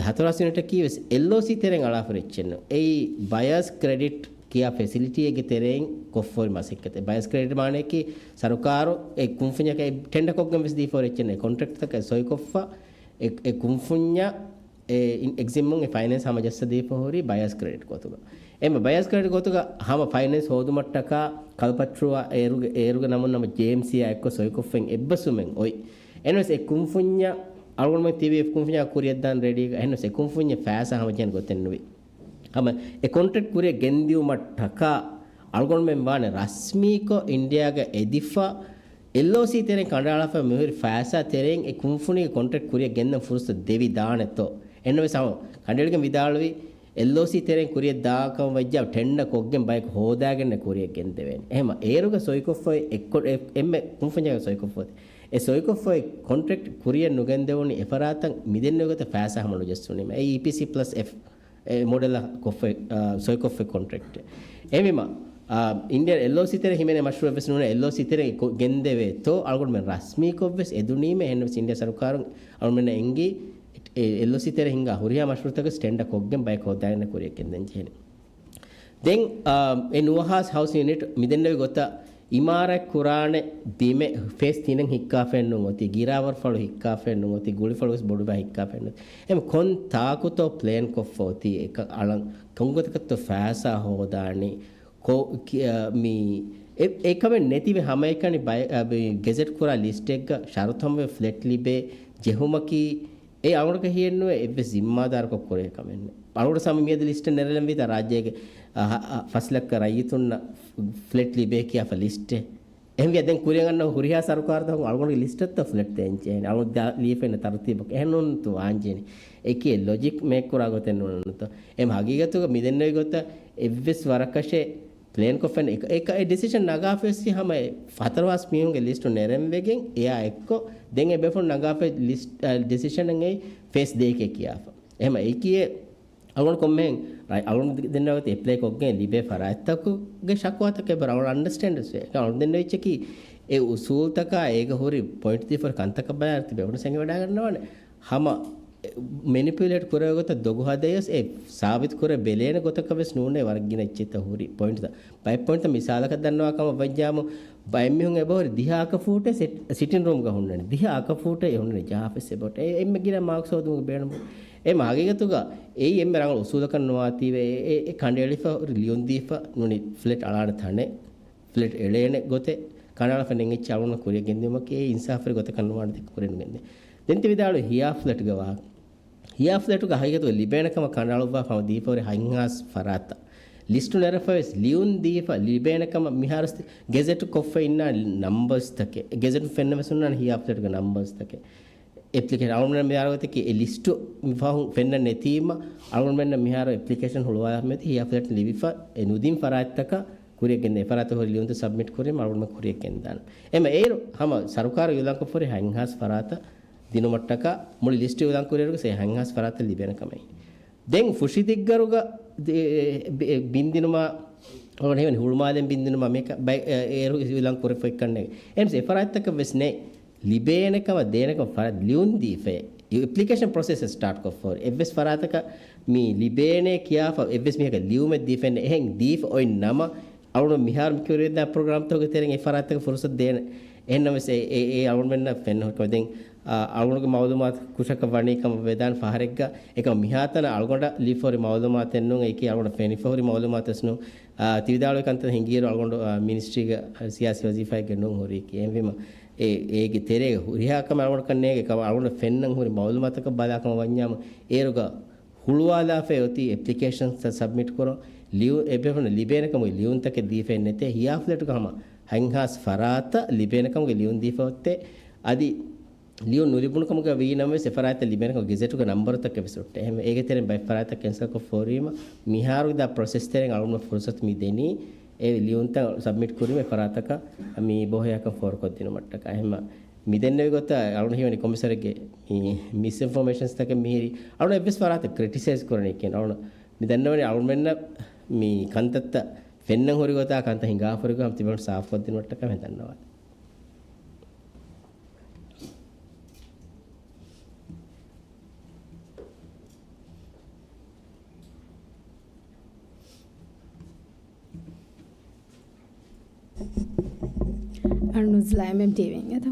ހަތަރު ހާސް ޔުނިޓަކީ ވެސް އެލްއޯސީ ތެރެއިން އަޅާފަހުރި އެއްޗެއް ނޫން. އެއީ ބަޔާސް ކްރެޑިޓް ކިޔާ ފެސިލިޓީއެއްގެ ތެރެއިން ކޮށްފަހުރި މަސައްކަތެއް. ބަޔާސް ކްރެޑިޓް މާނައަކީ ސަރުކާރު އެ ކުންފުންޏަކަށް ޓެންޑަ ކޮށްގެން ވެސް ދީފަހުރި އެއްޗެއް ނޫން. އެ ކޮންޓްރެކްޓްތަކަށް ސޮއިކޮށްފަ އެ، އެ ކުންފުންޏަށް އެ އިން-، އެގްޒިމްއުން އެ ފައިނޭންސް ހަމަޖައްސަދީފަހުރި ބަޔާސް ކްރެޑިޓް ގޮތުގަ. އެމަ ބަޔާސް ކްރެޑިޓް ގޮތުގަ ހަމަ ފައިނޭންސް ހޯދުމަށްޓަކާ ކަލްޕަޓްރޫއާ އޭރުގެ، އޭރުގެ ނަމުން ނަމަ ޖޭއެމްސީއާ އެއްކޮށް ސޮއިކޮށްފައިން އެއްބަސްވުމެއް އޮތް. އެންވެސް އެ ކުންފުންޏަށް އަޅުގަނޑުމެން ތިބި އެ ކުންފުންޏާ ކުރިއަށްދާން ރެޑީގަ. އެހެންވެސް އެ ކުންފުންޏެއް ފައިސާ ހަމަޖެހޭނެ ގޮތެއް ނުވި. ހަމަ އެ ކޮންޓްރެކްޓް ކުރިއަށް ގެންދިއުމަށްޓަކާ އަޅުގަނޑުމެން ވާނެ ރަސްމީކޮށް އިންޑިއާގަ އެދިފަ، އެލްއޯސީ ތެރެއިން ކަނޑައަޅާފަ މިހުރި ފައިސާ ތެރެއިން އެ ކުންފުނީގެ ކޮންޓްރެކްޓް ކުރިއަށް ގެންދަން ފުރުސަތު ދެވިދާނެތޯ؟ އެންވެސް ހަމަ ކަނޑައެޅިގެން ވިދާޅުވި، އެލްއޯސީ ތެރެއިން ކުރިއަށް ދާކަމަށް ވެއްޖާ ޓެންޑަ ކޮށްގެން ބަޔަކު ހޯދާގެންނެ ކުރިއަށް ގެންދެވޭނެ. އެހެމަ އޭރުގަ ސޮއިކޮށްފައި އެއްކޮ-، އެ-، އެންމެ ކުންފުންޏަކަށް ސޮއިކޮށްފައި، އެ ސޮއިކޮށްފައި ކޮންޓްރެކްޓް ކުރިއަށް ނުގެންދެވުނީ އެފަރާތަށް މިދެންނެވި ގޮތަށް ފައިސާ ހަމަ ނުޖެއްސުނީމަ. އެ އީޕީސީ ޕްލަސް އެފް އެ މޮޑެލަށް ކޮށްފައި، އާ، ސޮއިކޮށްފައި ކޮންޓްރެކްޓް. އެހެންވީމަ، އާ، އިންޑިއާ އެލްއޯސީ ތެރޭ ހިމެނޭ މަޝްރޫއެއް ވެސް ނޫނޭ، އެލްއޯސީ ތެރޭ ކޮ-، ގެންދެވޭތޯ އަޅުގަނޑުމެން ރަސްމީކޮށް ވެސް އެދުނީމޭ. އެހެންވެސް އިންޑިއާ ސަރުކާރުން އަޅުގަނޑުމެންނަށް އެންގި އެ އެލްއޯސީ ތެރޭ ހިންގާ ހުރިހާ މަޝްރޫއުތަކަސް ޓެންޑަ ކޮށްގެން ބަޔަކު ހޯދާގެން ކުރިއަށް ގެންދަން ޖެހެނީ. ދެން، އާ، އެ ނުވަހާސް ހައުސް ޔުނިޓް މިދެންނެވި ގޮތަށް އިމާރާތް ކުރާނެ ބިމެއް ފޭސް ތިނެއް ހިއްކާފައެއް ނޫން އޮތީ. ގިރާވަރުފަޅު ހިއްކާފައެއް ނޫން އޮތީ. ގުޅިފަޅު ވެސް ބޮޑުވާ ހިއްކާފައެއް ނޫން. އެމް ކޮން ތާކުތޯ ޕްލޭން ކޮށްފަ އޮތީ. އެކަ އަޅަން ކޮންގޮތަކަށްތޯ ފައިސާ ހޯދާނީ. ކޮ-، ކި-، އަ، މި އެ-، އެކަމެއް ނެތިވެ ހަމައެކަނި ބައި-، އަ، ބި-، ގެޒެޓް ކުރާ ލިސްޓެއްގަ ޝަރުތު ހަމަވެ ފްލެޓް ލިބޭ ޖެހުމަކީ އެ އަޅުގަނޑަކަށް ހިއެއްނުވޭ އެއްވެސް ޒިންމާދާރުކޮށް ކުރޭ ކަމެއް ނޫން. އަޅުގަނޑު ސަމި މިއަދު ލިސްޓެއް ނެރެލަން ވީތާ ރާއްޖޭގެ، އަ، އަ، ފަސް ލައްކަ ރައްޔިތުންނަށް ފްލެޓް ލިބޭ ކިޔާފަ ލިސްޓެއް. އެހެންވިޔަ ދެން ކުރިއަށް އަންނަ ހުރިހާ ސަރުކާރުތަކުން އަޅުގަނޑުގެ ލިސްޓަށްތަ ފްލެޓް ދޭންޖެހޭނެ. އަޅުގަނޑު ލިޔެފައިން ތަރުތީބަކަށް އެހެން ނޫންތޯ ވާންޖެހޭނެ. އެކި ލޮޖިކް މޭކް ކުރާ ގޮތެއް ނޫންތޯ. އެމް ހަގީގަތުގަ މިދެންނެވި ގޮތަށް އެއްވެސް ވަރަކަށެއް ޕްލޭންކޮށްފައިން އެ-، އެ-، އެ ޑިސިޝަން ނަގާފައި ހަމަ އެ ހަތަރު ހާސް މީހުންގެ ލިސްޓު ނެރެންވެގެން އެއާ އެއްކޮށް، ދެން އެ ބޭފުޅުން ނަގާފައި ލިސްޓް، އަ، ޑިސިޝަނެއް އެއީ ފޭސް ދޭކޭ ކިޔާފަ. އެހެމަ އެއީކީ އަޅުގަނޑު ކޮންމެހެން ރައި-، އަޅުގަނޑު ދެންނެވި ގޮތަށް އެޕްލައި ކޮށްގެން ލިބޭ ފަރާތްތަކުގެ ޝަކުވާތަކެއް ބަރަ އަޅުގަނޑު އަންޑަސްޓޭންޑް ވެސް ވޭ. އެކަމަކު އަޅުގަނޑު ދެންނެވި އެއްޗަކީ އެ އުސޫލުތަކާ އޭގަ ހުރި ޕޮއިންޓް ދީފަ ހުރި ކަންތަކަށް ބަލާއިރު ތިބޭފުޅުން ސެނގިވަޑައިގަންނަވާނެ. ހަމަ މެނިޕިއުލޭޓް ކުރެވޭ ގޮތަށް ދޮގު ހަދައި ވެސް އެ ސާބިތު ކުރެ ބެލޭނެ ގޮތަކަށް ވެސް ނޫނޭ ވަރަށް ގިނަ އެއްޗެއްތަ ހުރި ޕޮއިންޓްތައް. ބައެއް ޕޮއިންޓްތައް މިސާލަކަށް ދަންނަވާ ކަމަށް ވައްޖާމު، ބައެއް މީހުން އެބަހުރި ދިހަ އަކަ ފޫޓެއް ސިޓް-، ސިޓިން ރޫމްގަ ހުންނަނީ. ދިހަ އަކަ ފޫޓެއް ހުންނަނީ ޖަހާފަސް އެބަހުރި. އެ އެންމެ ގިނަ މާކްސް ހޯދުމުގެ ބޭނުމު. އެ ހަގީގަތުގަ އެއީ އެންމެ ރަނގަޅު އުސޫލަކަށް ނުވާތީވެ އެ، އެ، އެ ކަނޑައެޅިފަ ހުރި ލިޔުން ދީފަ ނޫނީ ފްލެޓް އަޅާނެ ތަނެއް. ފްލެޓް އެޅޭނެ ގޮތެއް ކަނޑައަޅާފަ ނެތް އެއްޗެއް އަޅުގަނޑު ކުރިއަށް ގެންދިއުމަކީ އެ އިންސާފުވެރި ގޮތަކަށް ނުވާނެ ދެކެ ކުރިން ގެންދެ. ދެން ތި ވިދާޅުވި ހިޔާ ފްލެޓްގެ ވާހަކަ. ހިޔާ ފްލެޓުގެ ހަގީގަތުގަ ލިބޭނެ ކަމަށް ކަނޑައަޅުއްވާފަ ހަމަ ދީފަ ހުރި ހަތްހާސް ފަރާތަށް. ލިސްޓު ނެރެފަ ވެސް ލިޔުން ދީފަ ލިބޭނެ ކަމަށް މިހާރު ގެޒެޓް ކޮށްފަ އިންނާ ނަމްބަރސްތަކެއް. ގެޒެޓު ފެންނަ ވެސް ހުންނާނެ ހިޔާ ފްލެޓުގެ ނަމްބަރސްތަކެއް. އެޕްލިކޭޝަން އަޅުގަނޑުމެން މިހާރު ގޮތަކީ އެ ލިސްޓު ފަހުން ފެންނަން ނެތީމަ، އަޅުގަނޑުމެންނަށް މިހާރު އެޕްލިކޭޝަން ހުޅުވާލާ މެދު ހިޔާ ފްލެޓް ލިބިފަ، އެ ނުދިން ފަރާތްތަކަށް ކުރިއަށް ގެންދޭ. އެ ފަރާތަށް ހުރި ލިޔުންތައް ސަބްމިޓް ކުރީމަ އަޅުގަނޑުމެން ކުރިއަށް ގެންދާނެ. އެމަ އޭރު ހަމަ ސަރުކާރު އިއުލާންކޮށްފަ ހުރި ހަތްހާސް ފަރާތަށް ދިނުމަށްޓަކާ މުޅި ލިސްޓު އިއުލާން ކުރިއިރުގަ ސޭ ހަތްހާސް ފަރާތަށް ލިބޭނެ ކަމަށް. ދެން ފުށި ދިއްގަރުގަ ދެ-، ބި-، ބިންދިނުމާ، އަޅުގަނޑު ހީވަނީ ހުޅުމާލެން ބިންދިނުމާ މިކަ-، ބައި-، އޭރު އިއުލާން ކުރެފަ އެއްކަންނެވި. އެމްސް އެ ފަރާތްތަކަށް ވެސް ނެތް. ލިބޭނެ ކަމަށް ދޭނެ ކަމަށް ފަރާތް ލިޔުން ދީފައި، އެޕްލިކޭޝަން ޕްރޮސެސް ސްޓާޓް ކޮށްފަ ހުރި. އެއްވެސް ފަރާތަކަށް މި ލިބޭނެ ކިޔާފަ އެއްވެސް މީހަކަށް ލިޔުމެއް ދީފައެއް ނެތް. އެހެން ދީފަ އޮތް ނަމަ، އަޅުގަނޑު މިހާރު މި ކުރިއަށްދާ ޕްރޮގްރާމްތަކުގެ ތެރެއިން އެ ފަރާތްތަކަށް ފުރުސަތު ދޭނެ. އެހެންނަމަވެސް އެ، އެ، އެ އަޅުގަނޑުމެންނަށް ފެންނަ ހުރި ކަމެއް. ދެން، އާ، އަޅުގަނޑުގެ މައުލޫމާތު ކުށަކަށް ވަނީ ކަމަށް ވެދާނެ ފަހަރެއްގަ، އެކަމަށް މިހާތަނަށް އަޅުގަނޑަށް ލިބިފަ ހުރި މައުލޫމާތެއް ނޫން، އެއީކީ އަޅުގަނޑަށް ފެނިފަ ހުރި މައުލޫމާތެއް ނޫން. އާ، ތި ވިދާޅުވި ކަންތައް ހިނގިއިރު އަޅުގަނޑު، އާ، މިނިސްޓްރީގެ ސިޔާސީ ވަޒީފާއެއްގެ ނޫން ހުރީކީ. އެހެންވީމަ، އެ، އޭގެ ތެރޭގަ ހުރިހާ ކަމެއް އަޅުގަނޑަކަށް ނޭނގެ ކަމަށް އަޅުގަނޑަށް ފެންނަން ހުރި މައުލޫމާތަކަށް ބަލާ ކަމަށް ވަންޏާމު، އޭރުގަ ހުޅުވާލާފައި އޮތީ އެޕްލިކޭޝަންސްތައް ސަބްމިޓް ކުރަން، ލިޔު-، އެބޭފުޅުން ލިބޭނެ ކަމުގެ ލިޔުންތަކެއް ދީފައެއް ނެތޭ، ހިޔާ ފްލެޓުގަ ހަމަ ހަތްހާސް ފަރާތަށް ލިބޭނެ ކަމުގެ ލިޔުން ދީފަ އޮތޭ. އަދި ލިޔުން ނުލިބުނު ކަމުގަ ވީ ނަމަވެސް، އެ ފަރާތްތައް ލިބޭނެ ކަމަށް ގެޒެޓުގެ ނަމްބަރުތަކެއް ވެސް ހުއްޓޭ. އެހެންވެ، އޭގެ ތެރެއިން ބައެއް ފަރާތްތައް ކެންސަލްކޮށް ފޯރިވީމަ، މިހާރުގެ ދާ ޕްރޮސެސް ތެރެއިން އަޅުގަނޑު ފުރުސަތު މި ދެނީ، އެ ލިޔުންތައް ސަބްމިޓް ކުރީމަ އެ ފަރާތަކަށް މި ބޯހިޔާކަން ފޯރުކޮށްދިނުމަށްޓަކާ. އެހެންވީމަ، މި ދެންނެވި ގޮތަށް އަޅުގަނޑު ހީވަނީ ކޮމިސަރެއްގެ މި މިސްއިންފޮމޭޝަންސްތަކެއް މިހިރީ. އަޅުގަނޑު އެއްވެސް ފަރާތެއް ކްރިޓިސައިޒް ކުރަނީކީ ނޫން. އަޅުގަނޑު މި ދަންނަވަނީ އަޅުގަނޑުމެންނަށް މި ކަންތައްތައް ފެންނަން ހުރި ގޮތާ ކަންތައް ހިނގާފަ ހުރި ގޮތް ހަމަ ތިބޭފުޅުން ސާފުކޮށްދިނުމަށްޓަކާ މި ދަންނަވާ. އަޅު ނުޒްލާ އެމްއެމްޓީވީ އިނގޭތޯ.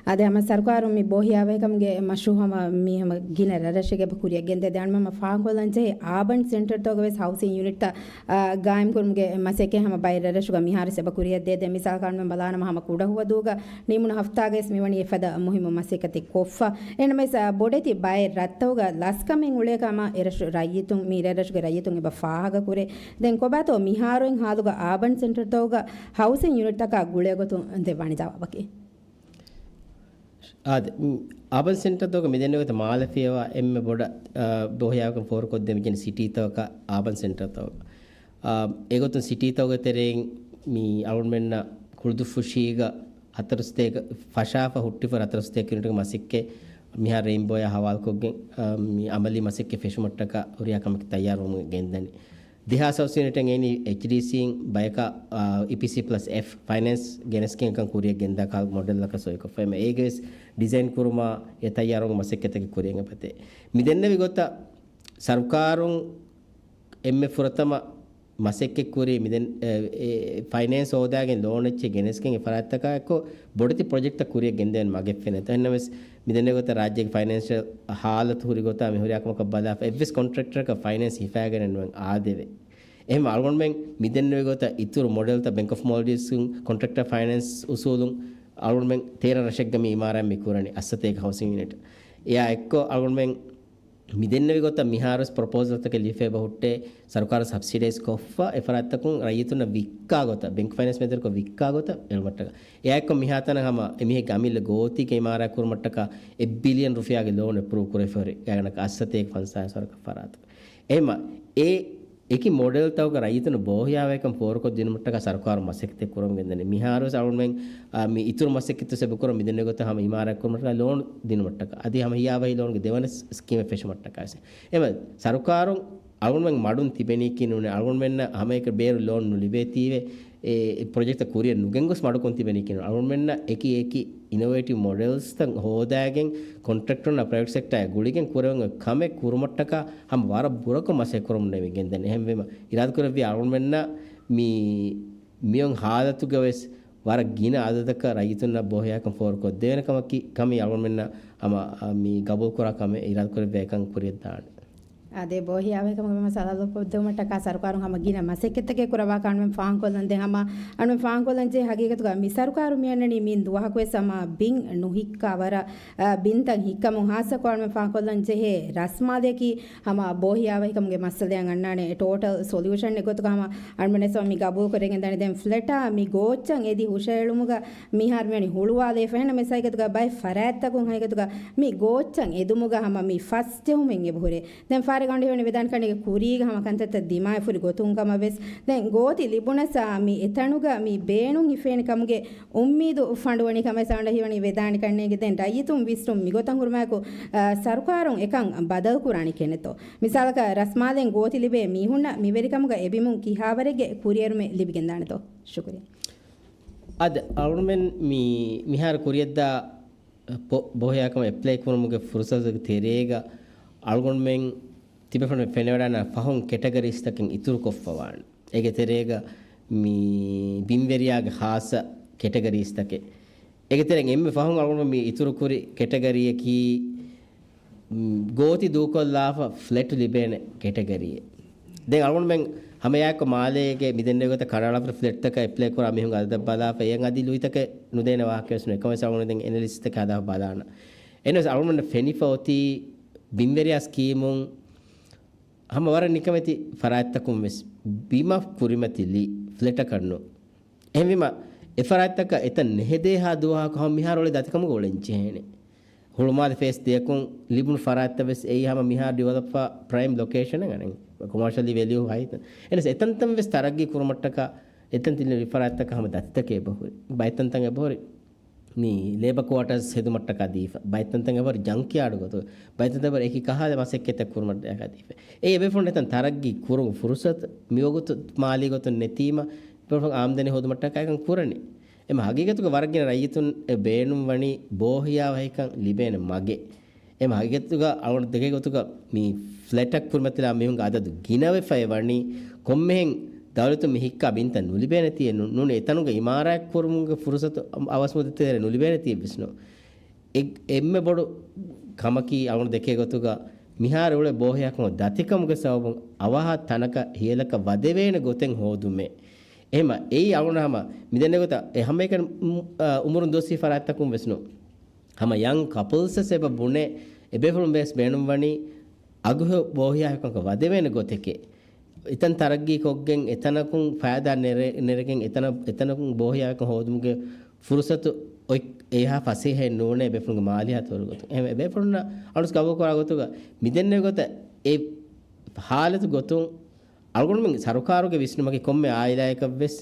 އާދެ، ހަމަ ސަރުކާރުން މި ބޯހިޔާވަހިކަމުގެ މަޝްރޫއު ހަމަ މި ހަމަ ގިނަ ރަށްރަށެއްގެ ކުރިއަށް ގެންދޭ. ދެން އަޅުމެން ފާހަގަކޮށްލަން ޖެހޭ އާބަން ސެންޓަރތަކުގަވެސް ހައުސިން ޔުނިޓްތައް، އާ، ގާއިމްކުރުމުގެ މަސައްކަތް ހަމަ ބައެއް ރަށްރަށުގަ މިހާރު އެބަ ކުރިއަށް ދޭ. ދެން މިސާލަކަށް އަޅުމެން ބަލާނަމަ ހަމަ ކުޑަހުވަދޫގަ ނިމުނު ހަފްތާގަވެސް މިވަނީ އެފަދަ މުހިއްމު މަސައްކަތެއް ކޮށްފަ. އެހެންނަމަވެސް، އާ، ބޮޑެތި ބައެއް ރަށްތަކުގަ ލަސްކަމެއް އުޅޭ ކަމަށް އެރަށު ރައްޔިތުން، މި ރަށްރަށުގެ ރައްޔިތުން އެބަ ފާހަގަކުރޭ. ދެން ކޮބާތޯ މިހާރު އިން ހާލުގަ އާބަން ސެންޓަރތަކުގަ ހައުސިން ޔުނިޓްތަކާ ގުޅޭގޮތުން ދެއްވާނެ ޖަވާބަކީ؟ އާދެ، އާބަން ސެންޓަރތަކުގަ މިދެންނެވި ގޮތަށް މާލެ ފިޔަވާ އެންމެ ބޮޑަށް، އާ، ބޯހިޔާވަހިކަން ފޯރުކޮށްދޭން މިދެންނެވި ސިޓީތަކަކަށް އާބަން ސެންޓަރތަކުގަ. އާ، އެގޮތުން ސިޓީތަކުގެ ތެރެއިން މި އަޅުގަނޑުމެންނަށް ކުޅުދުއްފުށީގަ ހަތަރު ސަތޭކަ ފަށާފަ ހުއްޓިފަ ހަތަރު ސަތޭކަ ޔުނިޓުގެ މަސައްކަތް މިހާރު ރެއިންބޯއާ ހަވާލުކޮށްގެން، އާ، މި އަމަލީ މަސައްކަތް ފެށުމަށްޓަކާ ހުރިހާ ކަމެއް ތައްޔާރުވުމުން ގެންދަނީ. ދެހާސް ހައުސިން ޔުނިޓެއް އެނީ އެޗްޑީސީން ބަޔަކަށް، އާ، އީޕީސީ ޕްލަސް އެފް ފައިނޭންސް ގެނެސްގެން ކަން ކުރިއަށް ގެންދާ ކާ މޮޑެލްއަކަށް ސޮއިކޮށްފަ. އެމަ އޭގެވެސް ޑިޒައިން ކުރުމާ އެ ތައްޔާރުވުމުގެ މަސައްކަތްތަކެއް ކުރިއަށް އެބަތޭ. މިދެންނެވި ގޮތަށް ސަރުކާރުން އެންމެ ފުރަތަމަ މަސައްކަތް ކުރީ މިދެން، އެ، އެ، ފައިނޭންސް ހޯދާގެން ލޯން އެއްޗެއް ގެނެސްގެން އެ ފަރާތްތަކާ އެއްކޮށް ބޮޑެތި ޕްރޮޖެކްޓްތައް ކުރިއަށް ގެންދެވޭނެ މަގެއް ފެނޭތޯ. އެހެންނަމަވެސް، މިދެންނެވި ގޮތަށް ރާއްޖޭގެ ފައިނޭންޝަލް ހާލަތު ހުރި ގޮތާ މި ހުރިހާ ކަމަކަށް ބަލާފަ އެއްވެސް ކޮންޓްރެކްޓަރަކަށް ފައިނޭންސް ހިފާގެނެއް ނުވެ އާދެވޭ. އެހެން އަޅުގަނޑުމެން މިދެންނެވި ގޮތަށް އިތުރު މޮޑެލްތައް ބެންކް އޮފް މޯލްޑިވްސް ކޮންޓްރެކްޓަރ ފައިނޭންސް އުސޫލުން އަޅުގަނޑުމެން ތޭރަ ރަށެއްގަ މި އިމާރާތް މި ކުރަނީ އަށްސަތޭކަ ހައުސިން ޔުނިޓް. އެއާ އެއްކޮށް އަޅުގަނޑުމެން މިދެންނެވި ގޮތަށް މިހާރުވެސް ޕްރޮޕޯސަލްތަކެއް ލިޔެފަ އެބަ ހުއްޓޭ، ސަރުކާރުން ސަބްސިޑައިޒް ކޮށްފަ، އެ ފަރާތްތަކުން ރައްޔިތުންނަށް ވިއްކާ ގޮތަށް، ބެންކް ފައިނޭންސް މެދުވެރިކޮށް ވިއްކާ ގޮތަށް އެޅުމަށްޓަކާ. އެއާއެއްކޮށް މިހާތަނަށް ހަމަ އެމީހެއްގެ އަމިއްލަ ގޯތީގެ އިމާރާތް ކުރުމަށްޓަކާ އެއް ބިލިއަން ރުފިޔާގެ ލޯން އެޕްރޫވް ކުރެފަ ހުރި ގާތްގަނޑަކަށް އަށްސަތޭކަ ފަންސާސް ވަރަކަށް ފަރާތު. އެހެންމަ އެ އެކި މޮޑެލްތަކުގަ ރައްޔިތުން ބޯހިޔާވަހިކަން ފޯރުކޮށްދިނުމަށްޓަކާ ސަރުކާރުން މަސައްކަތެއް ކުރަމުން ގެންދަނީ. މިހާރުވެސް އަޅުގަނޑުމެން، އާ، މި އިތުރު މަސައްކަތްތައް އެބަ ކުރަން މިދެންނެވި ގޮތަށް ހަމަ އިމާރާތް ކުރުމަށްޓަކާ ލޯން ދިނުމަށްޓަކާ. އަދި ހަމަ ހިޔާވަހި ލޯންގެ ދެވަނަ ސް-، ސްކީމެއް ފެށުމަށްޓަކާ ވެސް. އެމަ ސަރުކާރުން އަޅުގަނޑުމެން މަޑުން ތިބެނީކީ ނޫނޭ، އަޅުގަނޑުމެންނަށް ހަމައެކަ ބޭރު ލޯން ނުލިބޭތީވެ، އެ، އެ ޕްރޮޖެކްޓްތައް ކުރިއަށް ނުގެންގޮސް މަޑުކޮށް ތިބެނީކީ ނޫނޭ. އަޅުގަނޑުމެންނަށް އެކި އެކި އިނޮވޭޓިވް މޮޑެލްސްތައް ހޯދާގެން ކޮންޓްރެކްޓަރުންނާ ޕްރައިވެޓް ސެކްޓާއާ ގުޅިގެން ކުރެވެން އޮތް ކަމެއް ކުރުމަށްޓަކާ ހަމަ ވަރަށް ބުރަކޮށް މަސައްކަތް ކުރަމުން ނޭނގެ ގެންދަނީ. އެހެންވީމަ، އިރާދަކުރެއްވި އަޅުގަނޑުމެންނަށް މި މިއޮން ހާލަތުގަވެސް ވަރަށް ގިނަ އަދަދަކަށް ރައްޔިތުންނަށް ބޯހިޔާކަން ފޯރުކޮށްދޭނެ ކަމަކީ، ކަމީ އަޅުގަނޑުމެންނަށް ހަމަ، އަ، މި ގަބޫލުކުރާ ކަމެއް އިރާދަކުރެއްވި އެކަން ކުރިއަށްދާނެ. އާދެ، ބޯހިޔާވަހިކަމުގެ މައްސަލަ ހައްލުކޮށްދެވުމަށްޓަކާ ސަރުކާރުން ހަމަ ގިނަ މަސައްކަތްތަކެއް ކުރައްވާ ކަމަށް ފާހަގަކޮށްލަންދެން ހަމަ، އަންމެ ފާހަގަކޮށްލަންޖެހޭ ހަގީގަތުގަ މި ސަރުކާރު މިއަންނަނީ މިން ދުވަހަކުވެސް ހަމަ ބިން ނުހިއްކާ ވަރަށް، އަ، ބިންތައް ހިއްކަމުން ހާއްސަކޮށް އަންމެ ފާހަގަކޮށްލަންޖެހޭ ރަސްމާލެއަކީ ހަމަ ބޯހިޔާވަހިކަމުގެ މައްސަލައަށް އަންނާނެ ޓޯޓަލް ސޮލިއުޝަންއެއް ގޮތުގަ ހަމަ އަންމެންވެސް މި ގަބޫލުކުރެވިގެންދާނެ. ދެން ފްލެޓާ މި ގޯއްޗަށް އެދި ހުށައެޅުމުގަ މިހާރު މިވަނީ ހުޅުވާލައިފަ. އެހެންނަމަވެސް ހަގީގަތުގަ ބައެއް ފަރާތްތަކުން ހަގީގަތުގަ މި ގޯއްޗަށް އެދުމުގަ ހަމަ މި ފަސް ޖެހުމެއް އެބަހުރޭ. ދެން ފާރިގަ އަންޑި ހިވަނީ ވެދާނެ ކަންނޭނގެ ކުރީގަ ހަމަ ކަންތައްތައް ދިމާވެފަ ހުރި ގޮތުން ކަމަށް ވެސް. ދެން ގޯތި ލިބުނަސް މި އެތަނުގަ މި ބޭނުން ހިފޭނެ ކަމުގެ އުއްމީދު ފަނޑުވަނީ ކަމަށް އަންޑި ހިވަނީ ވެދާނެ ކަންނޭނގެ. ދެން ރައްޔިތުން ވިސްނުން މިގޮތަށް ހުރުމާއެކު، އަ، ސަރުކާރުން އެކަން ބަދަލު ކުރާނީ ކިހިނެއްތޯ؟ މިސާލަކަށް ރަސްމާލެއިން ގޯތި ލިބޭ މީހުންނަށް މިވެރިކަމުގަ އެބިމުން ކިހާވަރެއްގެ ކުރިއެރުމެއް ލިބިގެންދާނެތޯ؟ ޝުކުރިއްޔާ. އަދި އަޅުގަނޑުމެން މި، މިހާރު ކުރިއަށްދާ ބޯ-، ބޯހިޔާކަމަށް އެޕްލައި ކުރުމުގެ ފުރުސަތުގެ ތެރޭގަ އަޅުގަނޑުމެން ތިބެފަން ފެނެވަޑަން ފަހުން ކެޓަގަރީސްތަކެއް އިތުރުކޮށްފަވާނެ. އޭގެ ތެރޭގަ މި ބިންވެރިޔާގެ ހާއްސަ ކެޓަގަރީސްތަކެއް. އޭގެ ތެރެއިން އެންމެ ފަހުން އަޅުގަނޑު މި އިތުރުކުރި ކެޓަގަރީއަކީ، މް، ގޯތި ދޫކޮށްލާފަ ފްލެޓު ލިބޭނެ ކެޓަގަރީއެއް. ދެން އަޅުގަނޑުމެން ހަމައެއާއެކު މާލޭގެ މިދެންނެވި ގޮތަށް ކަނޑައަޅާފަ ފްލެޓްތަކަށް އެޕްލައި ކުރާ މީހުންގެ އަދަދަށް ބަލާފަ، އެއަށް އަދި ލުއިތަކެއް ނުދޭނެ ވާހަކަވެސް ނުވޭ. އެކަމަށް އަޅުގަނޑު ދެން އެނަލިސްޓްތަކެއް ހަދާފަ ބަލާނަން. އެނަސް އަޅުގަނޑަށް ފެނިފަ އޮތީ ބިންވެރިޔާ ސްކީމުން ހަމަ ވަރަށް ނިކަމެތި ފަރާތްތަކުން ވެސް ބިމަށް ކުރިމަތިލީ ފްލެޓަކަށް ނޫން. އެހެންވީމަ، އެ ފަރާތްތަކަށް އެތަން ނެހެދޭހާ ދުވަހަކު ހަމަ މިހާރު އުޅޭ ދަތިކަމުގަ އުޅެން ޖެހޭނެ. ހުޅުމާލެ ފޭސް ދެއަކުން ލިބުނު ފަރާތްތައް ވެސް އެއީ ހަމަ މިހާރު ޑިވެލޮޕްވާ ޕްރައިމް ލޮކޭޝަނެއް އަނެއް ކޮމާޝަލީ ވެލިއު ހައިތަން. އެނަސް އެތަންތަން ވެސް ތަރައްގީ ކުރުމަށްޓަކާ އެތަން ތިލި ފަރާތްތަކަށް ހަމަ ދަތިތަކެއް އެބަހުރި. ބައެއްތަންތަން އެބަހުރި މި ލޭބަ ކުއާޓާސް ހެދުމަށްޓަކާ ދީފަ. ބައެއްތަންތަން އެބަހުރި ޖަންކްޔާޑު ގޮތުގަ. ބައެއްތަންތަން އެބަހުރި އެކި ކަހަލަ މަސައްކަތްތައް ކުރުމަށްޓަކާ ދީފަ. އެ އެބޭފުޅުން އެތަން ތަރައްގީ ކުރުން ފުރުސަތު މިވަގުތު މާލީ ގޮތުން ނެތީމަ، އެބޭފުޅުން އާމްދަނީ ހޯދުމަށްޓަކާ އެކަން ކުރަނީ. އެމަ ހަގީގަތުގަ ވަރަށް ގިނަ ރައްޔިތުން އެ ބޭނުން ވަނީ ބޯހިޔާވަހިކަން ލިބޭނެ މަގެއް. އެމަ ހަގީގަތުގަ އަޅުގަނޑު ދެކޭ ގޮތުގަ މި ފްލެޓަށް ކުރިމަތިލާ މީހުންގެ އަދަދު ގިނަވެފައި ވަނީ ކޮންމެހެން ދައުލަތުން މި ހިއްކާ ބިންތައް ނުލިބޭނެތީއެއް ނޫން. ނޫނީ އެތަނުގެ އިމާރާތް ކުރުމުގެ ފުރުސަތު އަވަސް މުއްދަތެއް ނުލިބޭނެތީއެއް ވެސް ނޫން. އެ-، އެންމެ ބޮޑު ކަމަކީ އަޅުގަނޑު ދެކޭ ގޮތުގަ މިހާރު އުޅޭ ބޯހިޔާކަމުގެ ދަތިކަމުގެ ސަބަބުން އަވަހަށް ތަނަކަށް ހިޔަލަކަށް ވަދެވޭނެ ގޮތެއް ހޯދުމޭ. އެހެމަ އެއީ އަޅުގަނޑަށް ހަމަ މިދެންނެވި ގޮތަށް އެ ހަމައެކަނި، އު-، އާ، އުމުރުން ދުވަސްވީ ފަރާތްތަކުން ވެސް ނޫން. ހަމަ ޔަންގް ކަޕަލްސް ވެސް އެބަ ބުނޭ، އެބޭފުޅުން ވެސް ބޭނުންވަނީ އަގުހެޔޮ ބޯހިޔާ ހެޔޮކަންކަން ވަދެވޭނެ ގޮތެކޭ. އެތަން ތަރައްގީ ކޮށްގެން، އެތަނަކުން ފައިދާ ނެރެ-، ނެރެގެން، އެތަނަ-، އެތަނަކުން ބޯހިޔާ ހެޔޮކަން ހޯދުމުގެ ފުރުސަތު އޮތް އެހާ ފަސޭހައެއް ނޫނޭ އެބޭފުޅުންގެ މާލީ ހަތަރު ގޮތުން. އެހެން އެބޭފުޅުންނަށް އަޅުސް ގަބޫލު ކުރާ ގޮތުގަ މިދެންނެވި ގޮތަށް އެ ހާލަތު ގޮތުން އަޅުގަނޑުމެން ސަރުކާރުގެ ވިސްނުމަކީ ކޮންމެ އާއިލާއަކަށް ވެސް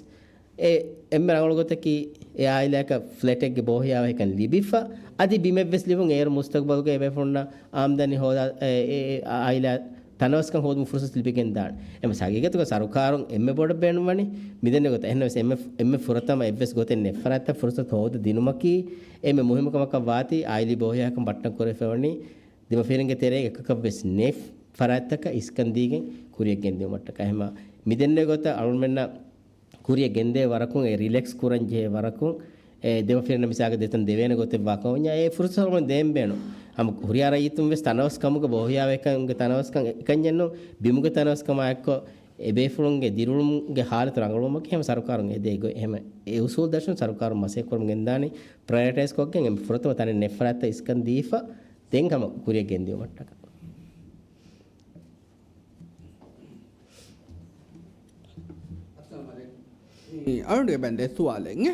އެ އެންމެ ރަނގަޅު ގޮތަކީ އެ އާއިލާއަކަށް ފްލެޓެއްގެ ބޯހިޔާވަހިކަން ލިބިފަ، އަދި ބިމެއް ވެސް ލިބުން އޭރު މުސްތަގުބަލުގަ އެބޭފުޅުންނަށް އާމްދަނީ ހޯދާ، އެ، އެ، އެ އާއިލާ ތަނަވަސްކަން ހޯދުމަށް ފުރުސަތު ލިބިގެންދާނެ. އެމަ ހަގީގަތުގަ ސަރުކާރުން އެންމެ ބޮޑަށް ބޭނުންވަނީ މިދެންނެވި ގޮތަށް. އެހެންނަމަވެސް އެންމެ، އެންމެ ފުރަތަމަ އެއްވެސް ގޮތެއް ނެތް ފަރާތްތައް ފުރުސަތު ހޯދަ ދިނުމަކީ އެންމެ މުހިއްމު ކަމަކަށް ވާތީ އާއިލީ ބޯހިޔާކަން ބައްޓަން ކުރެވިފައިވަނީ ދެމަފިރިންގެ ތެރޭގަ އެކަކަށް ވެސް ނެތް ފަރާތްތަކަށް އިސްކަން ދީގެން ކުރިޔަށް ގެންދިއުމަށްޓަކާ. އެހެމަ މިދެންނެވި ގޮތަށް އަޅުގަނޑުމެންނަށް ކުރިޔަށް ގެންދޭ ވަރަކުން، އެ ރިލެކްސް ކުރަން ޖެހޭ ވަރަކުން، އެ ދެމަފިރިންނަށް މިސާލަކަށް ދޭތަން ދެވޭނެ ގޮތެއް ވާކަމަށް ވަންޏާ، އެ ފުރުސަތު އަޅުގަނޑު ދޭން ބޭނުން. ހަމަ ހުރިހާ ރައްޔިތުން ވެސް ތަނަވަސް ކަމުގެ ބޯހިޔާވަހިކަމުގެ ތަނަވަސްކަން އެކަންޏެއް ނޫން، ބިމުގެ ތަނަވަސްކަމާ އެއްކޮށް، އެބޭފުޅުންގެ ދިރިއުޅުމުގެ ހާލަތު ރަނގަޅުވުމަކީ ހަމަ ސަރުކާރުން އެދޭ ގޮތް. އެހެމަ އެ އުސޫލު ދަށުން ސަރުކާރުން މަސައްކަތް ކުރަމުން ގެންދާނީ ޕްރައިއޮރިޓައިޒް ކޮށްގެން އެ ފުރަތަމަ ތަނެއް ނެތް ފަރާތްތައް އިސްކަން ދީފަ، ދެން ހަމަ ކުރިޔަށް ގެންދިއުމަށްޓަކާ. އަޅުގަނޑުގެ ބަންދެ ސުވާލެއް.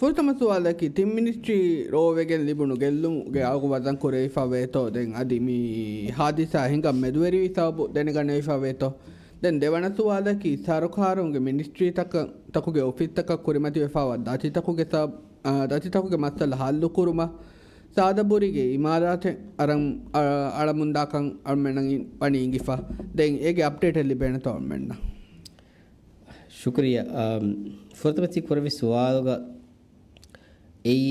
ފުރަތަމަ ސުވާލަކީ، ތިން މިނިސްޓްރީ ރޯވެގެން ލިބުނު ގެއްލުމުގެ އަގު ވަޒަން ކުރެވިފަ ވޭތޯ؟ ދެން އަދި މި ހާދިސާ ހިނގަން މެދުވެރިވި ސަބަބު ދެނެގަނެވިފަ ވޭތޯ؟ ދެން ދެވަނަ ސުވާލަކީ، ސަރުކާރުންގެ މިނިސްޓްރީތަކަށް، ތަކުގެ އޮފީސްތަކަށް ކުރިމަތިވެފައިވާ ދަތިތަކުގެ ސަބަ-، އާ، ދަތިތަކުގެ މައްސަލަ ހައްލުކުރުމަށް ސާދަ ބުރީގެ އިމާރާތެއް އަޅަން-، އަ-، އަޅަމުންދާކަން އަޅުމެންނަށް ވަނީ އިނގިފަ. ދެން އޭގެ އަޕްޑޭޓެއް ލިބޭނެތޯ އަޅުމެންނަށް؟ ޝުކުރިއްޔާ. އާ، ފުރަތަމަ ތި ކުރެއްވި ސުވާލުގަ އެއީ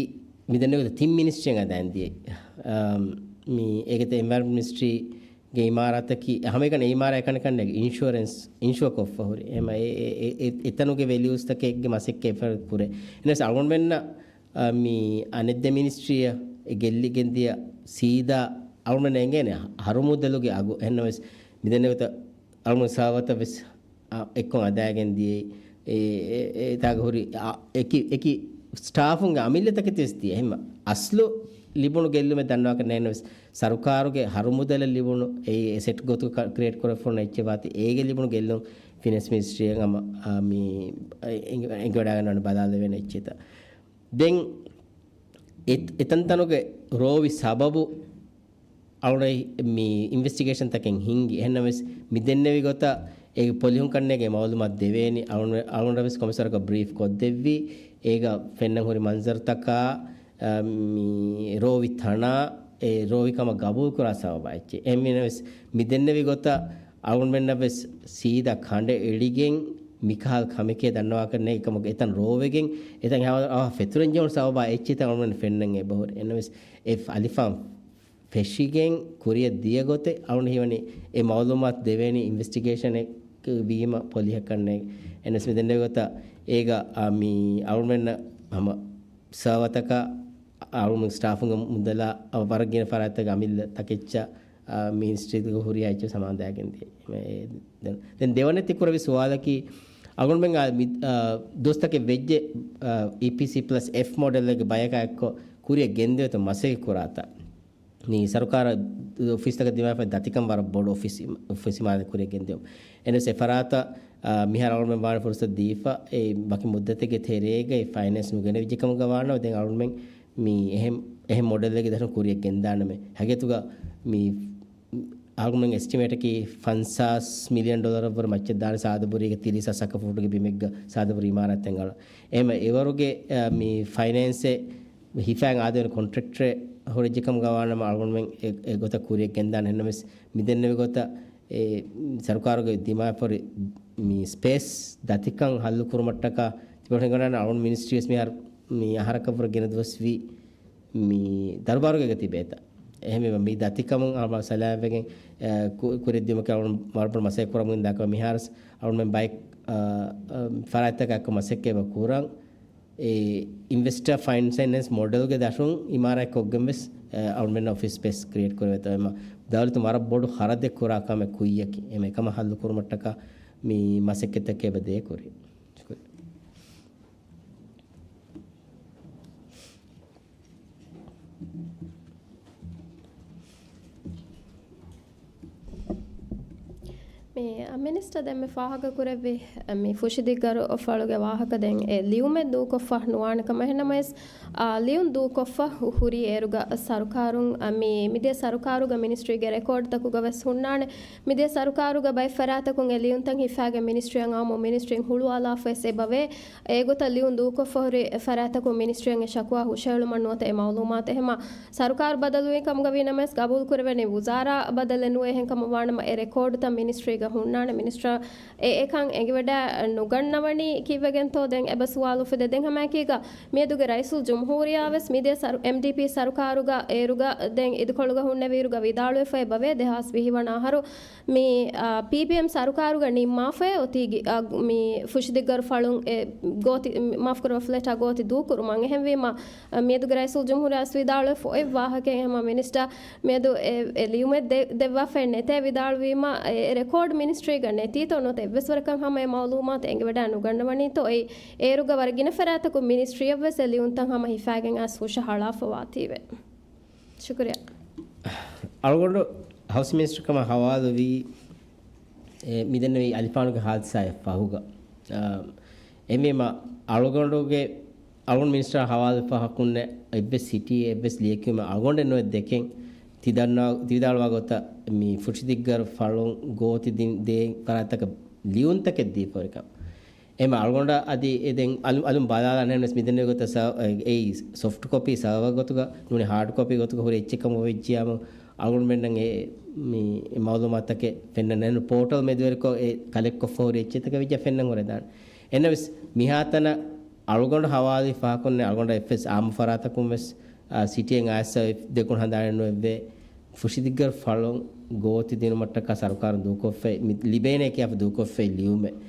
މިދެންނެވި ތިން މިނިސްޓްރީއަށް އަދާން ދިޔަ. އާ، މި އޭގެ އެންވަޔަރަންމަންޓް މިނިސްޓްރީގެ އިމާރާތަކީ ހަމައެކަނި އެ އިމާރާތް އެކަނިކަން އިންޝުއަރެންސް، އިންޝުއަ ކޮށްފަ ހުރި. އެމަ އެ-، އެ-، އެ-، އެ-، އެތަނުގެ ވެލިއުސްތަކެއްގެ މަސައްކަތް އެފަރު ކުރޭ. އެނަސް އަޅުގަނޑުމެންނަށް، އާ، މި އަނެއް ދެ މިނިސްޓްރީއަށް އެ ގެއްލިގެން ދިޔަ ސީދާ އަޅުގަނޑު އެނގޭނެ ހަރުމުދަލުގެ އަގު. އެހެންނަމަވެސް މިދެންނެވިތަ އަޅުގަނޑު ސާވަތަށް ވެސް އާ، އެއްކޮށް އަދާގެން ދިޔައީ. އެ، އެ، އެ، އެތާގަ ހުރި، އާ، އެކި، އެކި ސްޓާފުންގެ އަމިއްލަތަކެތި ވެސް ދިޔަ. އެހެންމަ އަސްލު ލިބުނު ގެއްލުމެއް ދަންނަވާކަށް ނޭނގެ ވެސް، ސަރުކާރުގެ ހަރުމުދަލަށް ލިބުނު އެ އެސެޓް ގޮތުގަ ކްރިއޭޓް ކުރެވިފަ އޮންނަ އެއްޗެއް ވާތީ، އޭގެ ލިބުނު ގެއްލުން ފިނޭންސް މިނިސްޓްރީއަށް ހަމަ، އާ، މި، އެ، އެނގި-، އެނގިވަޑައިގަންނަވަން ބަލާލެވޭނެ އެއްޗެތަ. ދެން އެ-، އެތަންތަނުގެ ރޯވި ސަބަބު އަޅުގަނޑަށް މި އިންވެސްޓިގޭޝަންތަކެއް ހިންގި. އެހެންނަމަވެސް، މި ދެންނެވި ގޮތަށް އޭގެ ޕޮލިހުން ކަންނޭގެ މައުލޫމާތު ދެވޭނީ އަޅުގަނޑަށް ވެސް ކޮމިސަރަކަށް ބްރީފް ކޮށްދެއްވި. އޭގަ ފެންނަން ހުރި މަންޒަރުތަކާ، އަ، މި ރޯވި ތަނާ، އެ ރޯވި ކަމަށް ގަބޫލު ކުރާ ސަބަބާ އެއްޗެއް. އެހެންވީނަމަވެސް، މި ދެންނެވި ގޮތަށް އަޅުގަނޑުމެންނަށް ވެސް ސީދާ ކަނޑައެޅިގެން މިކަހަލަ ކަމެކޭ ދަންނަވާކަށް ނެތް. އެކަމަކު އެތަން ރޯވެގެން އެތަން ހަވާ-، އަވަހަށް ފެތުރެން ޖެހުނު ސަބަބާ އެއްޗެއް އަޅުގަނޑުމެން ފެންނަން އެބަހުރި. އެހެންނަމަވެސް، އެ އަލިފާން ފެށިގެން ކުރިއަށް ދިޔަ ގޮތެއް އަޅުގަނޑު ހީވަނީ އެ މައުލޫމާތު ދެވޭނީ އިންވެސްޓިގޭޝަނެއް ވީމަ ޕޮލިހަކަށް ނޭނގެ. އެހެންނަމަވެސް މި ދެންނެވި ގޮތަށް އޭގަ، އާ، މި އަޅުގަނޑުމެންނަށް ހަމަ ސާވަތަކަށް އަޅުގަނޑު ސްޓާފުންގެ މުދަލާ ވަރަށް ގިނަ ފަރާތްތަކުގެ އަމިއްލަ ތަކެއްޗަށް މިނިސްޓްރީގަ ހުރިހާ އެއްޗެއް ސަމާލު ދާގެން ދިޔަ. މެ-، ދެން، ދެން ދެވަނަ ތި ކުރެއްވި ސުވާލަކީ، އަޅުގަނޑުމެން އާ މި-، އާ، ދުވަސްތަކެއް ވެއްޖެ، އާ، އީޕީސީ ޕްލަސް އެފް މޮޑެލްގެ ބަޔަކާ އެއްކޮށް ކުރިއަށް ގެންދެވޭތޯ މަސައްކަތް ކުރާތާ. މި ސަރުކާރަށް އޮފީސްތަކަށް ދިމާވެފައި ދަތިކަން ވަރަށް ބޮޑު އޮފީސް، އޮފީސް އިމާރާތެއް ކުރިއަށް ގެންދެވުން. އެންއެސް އެ ފަރާތަށް، އާ، މިހާރު އަޅުގަނޑުމެން ވާނެ ފުރުސަތު ދީފަ، އެ ވަކި މުއްދަތެއްގެ ތެރޭގައި ފައިނޭންސް ނުގެނެވިއްޖެ ކަމުގަ ވާނަމަ، ދެން އަޅުގަނޑުމެން މި އެހެން، އެހެން މޮޑެލެއްގެ ދަށުން ކުރިއަށް ގެންދާނަމޭ. ހަގީގަތުގަ މި އަޅުގަނޑުމެން އެސްޓިމޭޓަކީ ފަންސާސް މިލިއަން ޑޮލަރަށްވުރެ މައްޗަށް ދާނެ ސާދަ ބުރީގެ ތިރީސް ހާސް އަކަފޫޓުގެ ބިމެއްގަ ސާދަ ބުރީ އިމާރާތެއް އަޅަން. އެހެންވެ އެވަރުގެ، އަ، މި ފައިނޭންސެއް ހިފާން އާދެވޭނެ ކޮންޓްރެކްޓަރެއް ހުރެއްޖެ ކަމުގަ ވާނަމަ އަޅުގަނޑުމެން އެ، އެ ގޮތަށް ކުރިއަށް ގެންދާނެ. އެހެންނަމަވެސް މިދެންނެވި ގޮތަށް އެ ސަރުކާރުގެ ދިމާވެފަ ހުރި މި ސްޕޭސް ދަތިކަން ހައްލު ކުރުމަށްޓަކާ ތިބަ ހިނގަން އަޅުން މިނިސްޓްރީވެސް މިހާރު މި އަހަރަކަށްވުރެ ގިނަ ދުވަސް ވީ މި ދަރުބާރުގަ ތިބޭތަ. އެހެންވީމަ މި ދަތިކަމުން އަޅުމާ ސަލާމަތްވެގެން، އަ، ކު-، ކުރިއަށްދިއުމަކީ އަޅުން ވަރަށް ބޮޑު މަސައްކަތް ކުރަމުން ދާކަމަ މިހާރު އަޅުމެން ބައެއް، އަ، އަ، ފަރާތްތަކަށް މަސައްކަތް ކުރަން. އެ އިންވެސްޓަ ފައިނޭންސް މޮޑެލްގެ ދަށުން އިމާރާތް ކޮށްގެން ވެސް، އަ، އަޅުމެންނަށް އޮފީސް ސްޕޭސް ކްރިއޭޓް ކުރެވޭތޯ. އެމަ ދައުލަތު ވަރަށް ބޮޑު ޚަރަދެއް ކުރާ ކަމެއް ކުއްޔަކީ. އެމަ އެކަމަށް ހައްލު ކުރުމަށްޓަކާ މި މަސައްކަތްތަކެއް އެބަ ދޭ ކުރި. ޝުކުރިއްޔާ. މި މިނިސްޓަރ ދެންމެ ފާހަގަ ކުރެއްވި މި ފުށިދިއްގަރު ފަޅުގެ ވާހަކަ ދެން އެ ލިޔުމެއް ދޫކޮށްފަ ނުވާނެ ކަމަށް. އެހެންނަމަވެސް، އާ، ލިޔުން ދޫކޮށްފަ ހު-، ހުރީ އޭރުގަ ސަރުކާރުން، އަ، މި، މިދިޔަ ސަރުކާރުގަ މިނިސްޓްރީގެ ރެކޯޑްތަކުގަ ވެސް ހުންނާނެ. މިދިޔަ ސަރުކާރުގަ ބައެއް ފަރާތަކުން އެ ލިޔުންތައް ހިފާގެން މިނިސްޓްރީއަށް އާއްމު މިނިސްޓްރީން ހުޅުވާލާފަވެސް އެބަވޭ. އެގޮތަށް ލިޔުން ދޫކޮށްފަ ހުރި ފަރާތަކުން މިނިސްޓްރީއަށް އެ ޝަކުވާ ހުށަހެޅުމަށް ނުވަތަ އެ މައުލޫމާތު. އެހެމަ ސަރުކާރު ބަދަލުވި ކަމުގަ ވީނަމަވެސް ގަބޫލު ކުރެވެނީ ވުޒާރާ ބަދަލެއް ނުވޭ. އެހެން ކަމަށް ވާނަމަ އެ ރެކޯޑުތައް މިނިސްޓްރީގަ ހުންނާނެ. މިނިސްޓަރ އެ އެކަން އެނގިވަޑައި ނުގަންނަވަނީ ކީއްވެގެންތޯ ދެން އެބަ ސުވާލު އުފެދޭ. ދެން ހަމައެކީގަ މިއަދުގެ ރައީސުލް ޖުމްހޫރިއްޔާ ވެސް މިދިޔަ ސަރު-، އެމްޑީޕީ ސަރުކާރުގަ އޭރުގަ ދެން އިދިކޮޅުގަ ހުންނެވިއިރުގަ ވިދާޅުވެފަ އެބަވޭ ދެހާސް ވިހި ވަނަ އަހަރު މި، އާ، ޕީޕީއެމް ސަރުކާރުގަ ނިންމާފައި އޮތީ ގި-، އާ، މި ފުށިދިއްގަރު ފަޅުން އެ ގޯތި، މާފުކުރަވާ، ފްލެޓާ ގޯތި ދޫކުރުމަށް. އެހެންވީމަ، އާ، މިއަދުގެ ރައީސުލް ޖުމްހޫރިއްޔާ ވިދާޅުވެފަ އޮތް ވާހަކައެއް ހަމަ މިނިސްޓަރ މިއަދު އެ، އެ ލިޔުމެއް ދެ-، ދެއްވާފައެއް ނެތޭ ވިދާޅުވީމަ، އެ، އެ ރެކޯޑް މިނިސްޓްރީގަ ނެތީތޯ ނުވަތަ އެއްވެސް ވަރަކަށް ހަމަ އެ މައުލޫމާތު އެނގިވަޑައި ނުގަންނަވަނީތޯ އެއީ، އޭރުގަ ވަރަށް ގިނަ ފަރާތަކުން މިނިސްޓްރީއަށްވެސް އެ ލިޔުންތައް ހަމަ ހިފާގެން އައިސް ހުށަހަޅާފަވާތީވެ. ޝުކުރިއްޔާ. އަޅުގަނޑު ހައުސް މިނިސްޓަރ ކަމަށް ހަވާލުވީ، އެ، މިދެންނެވި އަލިފާނުގެ ހާދިސާއަށް ފަހުގަ. އާ، އެހެންވީމަ އަޅުގަނޑުގެ، އަޅުގަނޑު މިނިސްޓަރ ހަވާލު ފަހަކުންނެ އެއްވެސް ސިޓީ، އެއްވެސް ލިޔެކިޔުމެއް އަޅުގަނޑެއް ނުވެ ދެކެން ތި ދަންނަ-، ތި ވިދާޅުވާ ގޮތަށް މި ފުށިދިއްގަރު ފަޅުން ގޯތި ދިން ދޭ ފަރާތަކަށް ލިޔުންތަކެއް ދީފަ ހުރިކަން. އެމަ އަޅުގަނޑަށް އަދި އެ ދެން އަލު-، އަލުން ބަލާލާނެ ވެސް މިދެންނެވި ގޮތަށް ސަ-، އެއީ ސޮފްޓް ކޮޕީ ސަރވަރ ގޮތުގަ ނޫނީ ހާޑް ކޮޕީ ގޮތުގަ ހުރި އެއްޗެއް ކަމަށް ވެއްޖިއްޔާމު އަޅުގަނޑުމެންނަށް އެ މި މައުލޫމާތުތަކެއް ފެންނަން ނެހުނު. ޕޯޓަލް މެދުވެރިކޮށް އެ ކަލެކްޓް ކޮށްފަ ހުރި އެއްޗެއްތަކެއް ވެއްޖެ ފެންނަން އުޅެދާނެ. އެންނަވެސް މިހާތަނަށް އަޅުގަނޑު ހަވާލުވި ފަހަކުންނެ އަޅުގަނޑަށް އެއްވެސް އާއްމު ފަރާތަކުން ވެސް، އާ، ސިޓީއެއް އައިސް ދެކުނު ހަނދާނެއް ނުވެއްވޭ. ފުށިދިއްގަރު ފަޅުން ގޯތި ދިނުމަށްޓަކާ ސަރުކާރުން ދޫކޮށްފައި، މި ލިބޭނޭ ކިޔާފަ ދޫކޮށްފައި ލިޔުމެއް.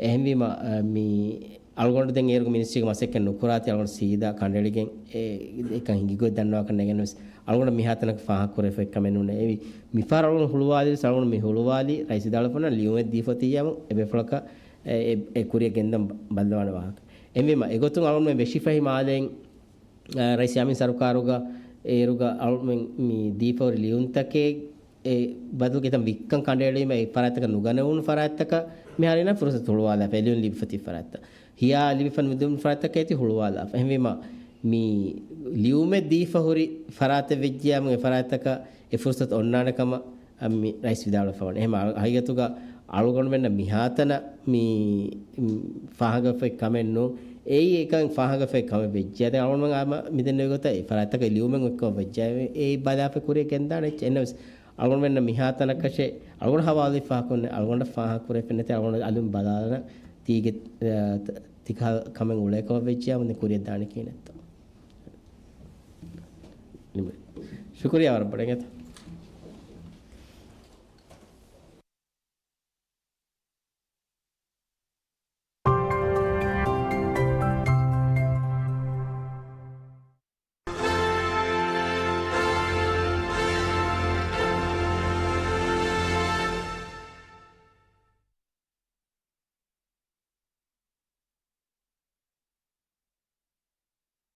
އެހެންވީމަ، އަ، މި އަޅުގަނޑު ދެން އޭރުގެ މިނިސްޓްރީގެ މަސައްކަތް ނުކުރާތީ އަޅުގަނޑު ސީދާ ކަނޑައެޅިގެން އެ، އެކަން ހިނގިގޮތް ދަންނަވާކަށް ނެގެން ވެސް އަޅުގަނޑަށް މިހާތަނަކަށް ފާހަގަ ކުރެވިފައި ކަމެއް ނޫނޭ. އެ، މިފަހަރު އަޅުގަނޑު ހުޅުވާލި ވެސް އަޅުގަނޑު މި ހުޅުވާލީ ރައީސް ވިދާޅުވި ފަހުން ލިޔުމެއް ދީފަ ތިއްޔާމު އެބޭފުޅަކަށް އެ، އެ، އެ ކުރިއަށް ގެންދަން ބަ-، ބައްލަވާނެ ވާހަކަ. އެހެންވީމަ އެގޮތުން އަޅުގަނޑުމެން ވެށިފަހި މާލެއިން އާ، ރައީސް ޔާމީން ސަރުކާރުގަ އޭރުގަ އަޅުމެން މި ދީފަހުރި ލިޔުންތަކެއް އެ ބަދަލުގެ ތަން ވިއްކަން ކަނޑައެޅީމަ އެ ފަރާތްތަކަށް ނުގަނެވުނު ފަރާތްތަކަށް މިހާރު އިނާ ފުރުސަތު ހުޅުވާލާފަ، އެ ލިޔުން ލިބިފަ ތި ފަރާތްތައް. ހިޔާ ލިބިފަ ނުދިނު ފަރާތްތަކަށް އޭތި ހުޅުވާލާފަ. އެހެންވީމަ މި ލިޔުމެއް ދީފަ ހުރި ފަރާތެއް ވެއްޖިޔާމު އެ ފަރާތްތަކަށް އެ ފުރުސަތު އޮންނާނެ ކަމަށް އަ، މި ރައީސް ވިދާޅުވެފަ ވަނީ. އެހެން ހަ-، ހަގީގަތުގަ އަޅުގަނޑުމެންނަށް މިހާތަނަށް މި، މި ފާހަގަފައި ކަމެއް ނޫން. އެއީ އެކަން ފާހަގަފައި ކަމެއް ވެއްޖެ. އަދި އަޅުގަނޑުމެން އާމަ މިދެންނެވި ގޮތަށް އެ ފަރާތްތަކަށް ލިޔުމެއް އޮތްކަމަށް ވެއްޖެ. އެ، އެއީ ބަލާފަ ކުރިއަށް ގެންދާނެ އެއްޗެއް. އެންނަވެސް އަޅުގަނޑުމެންނަށް މިހާތަނަކަށެއް އަޅުގަނޑު ހަވާލުވި ފަހަކުން އަޅުގަނޑަށް ފާހަގަ ކުރެވިފަ ނެތޭ. އަޅުގަނޑު އަލުން ބަލާލަން ތީގެ، އަ، ތަ-، ތިކަހަލަ ކަމެއް އުޅޭކަމަށް ވެއްޖެ އާމަ ދެން ކުރިއަށް ދާނެ ކިހިނެއްތޯ. ޝުކުރިއްޔާ ވަރަށް ބޮޑަށް.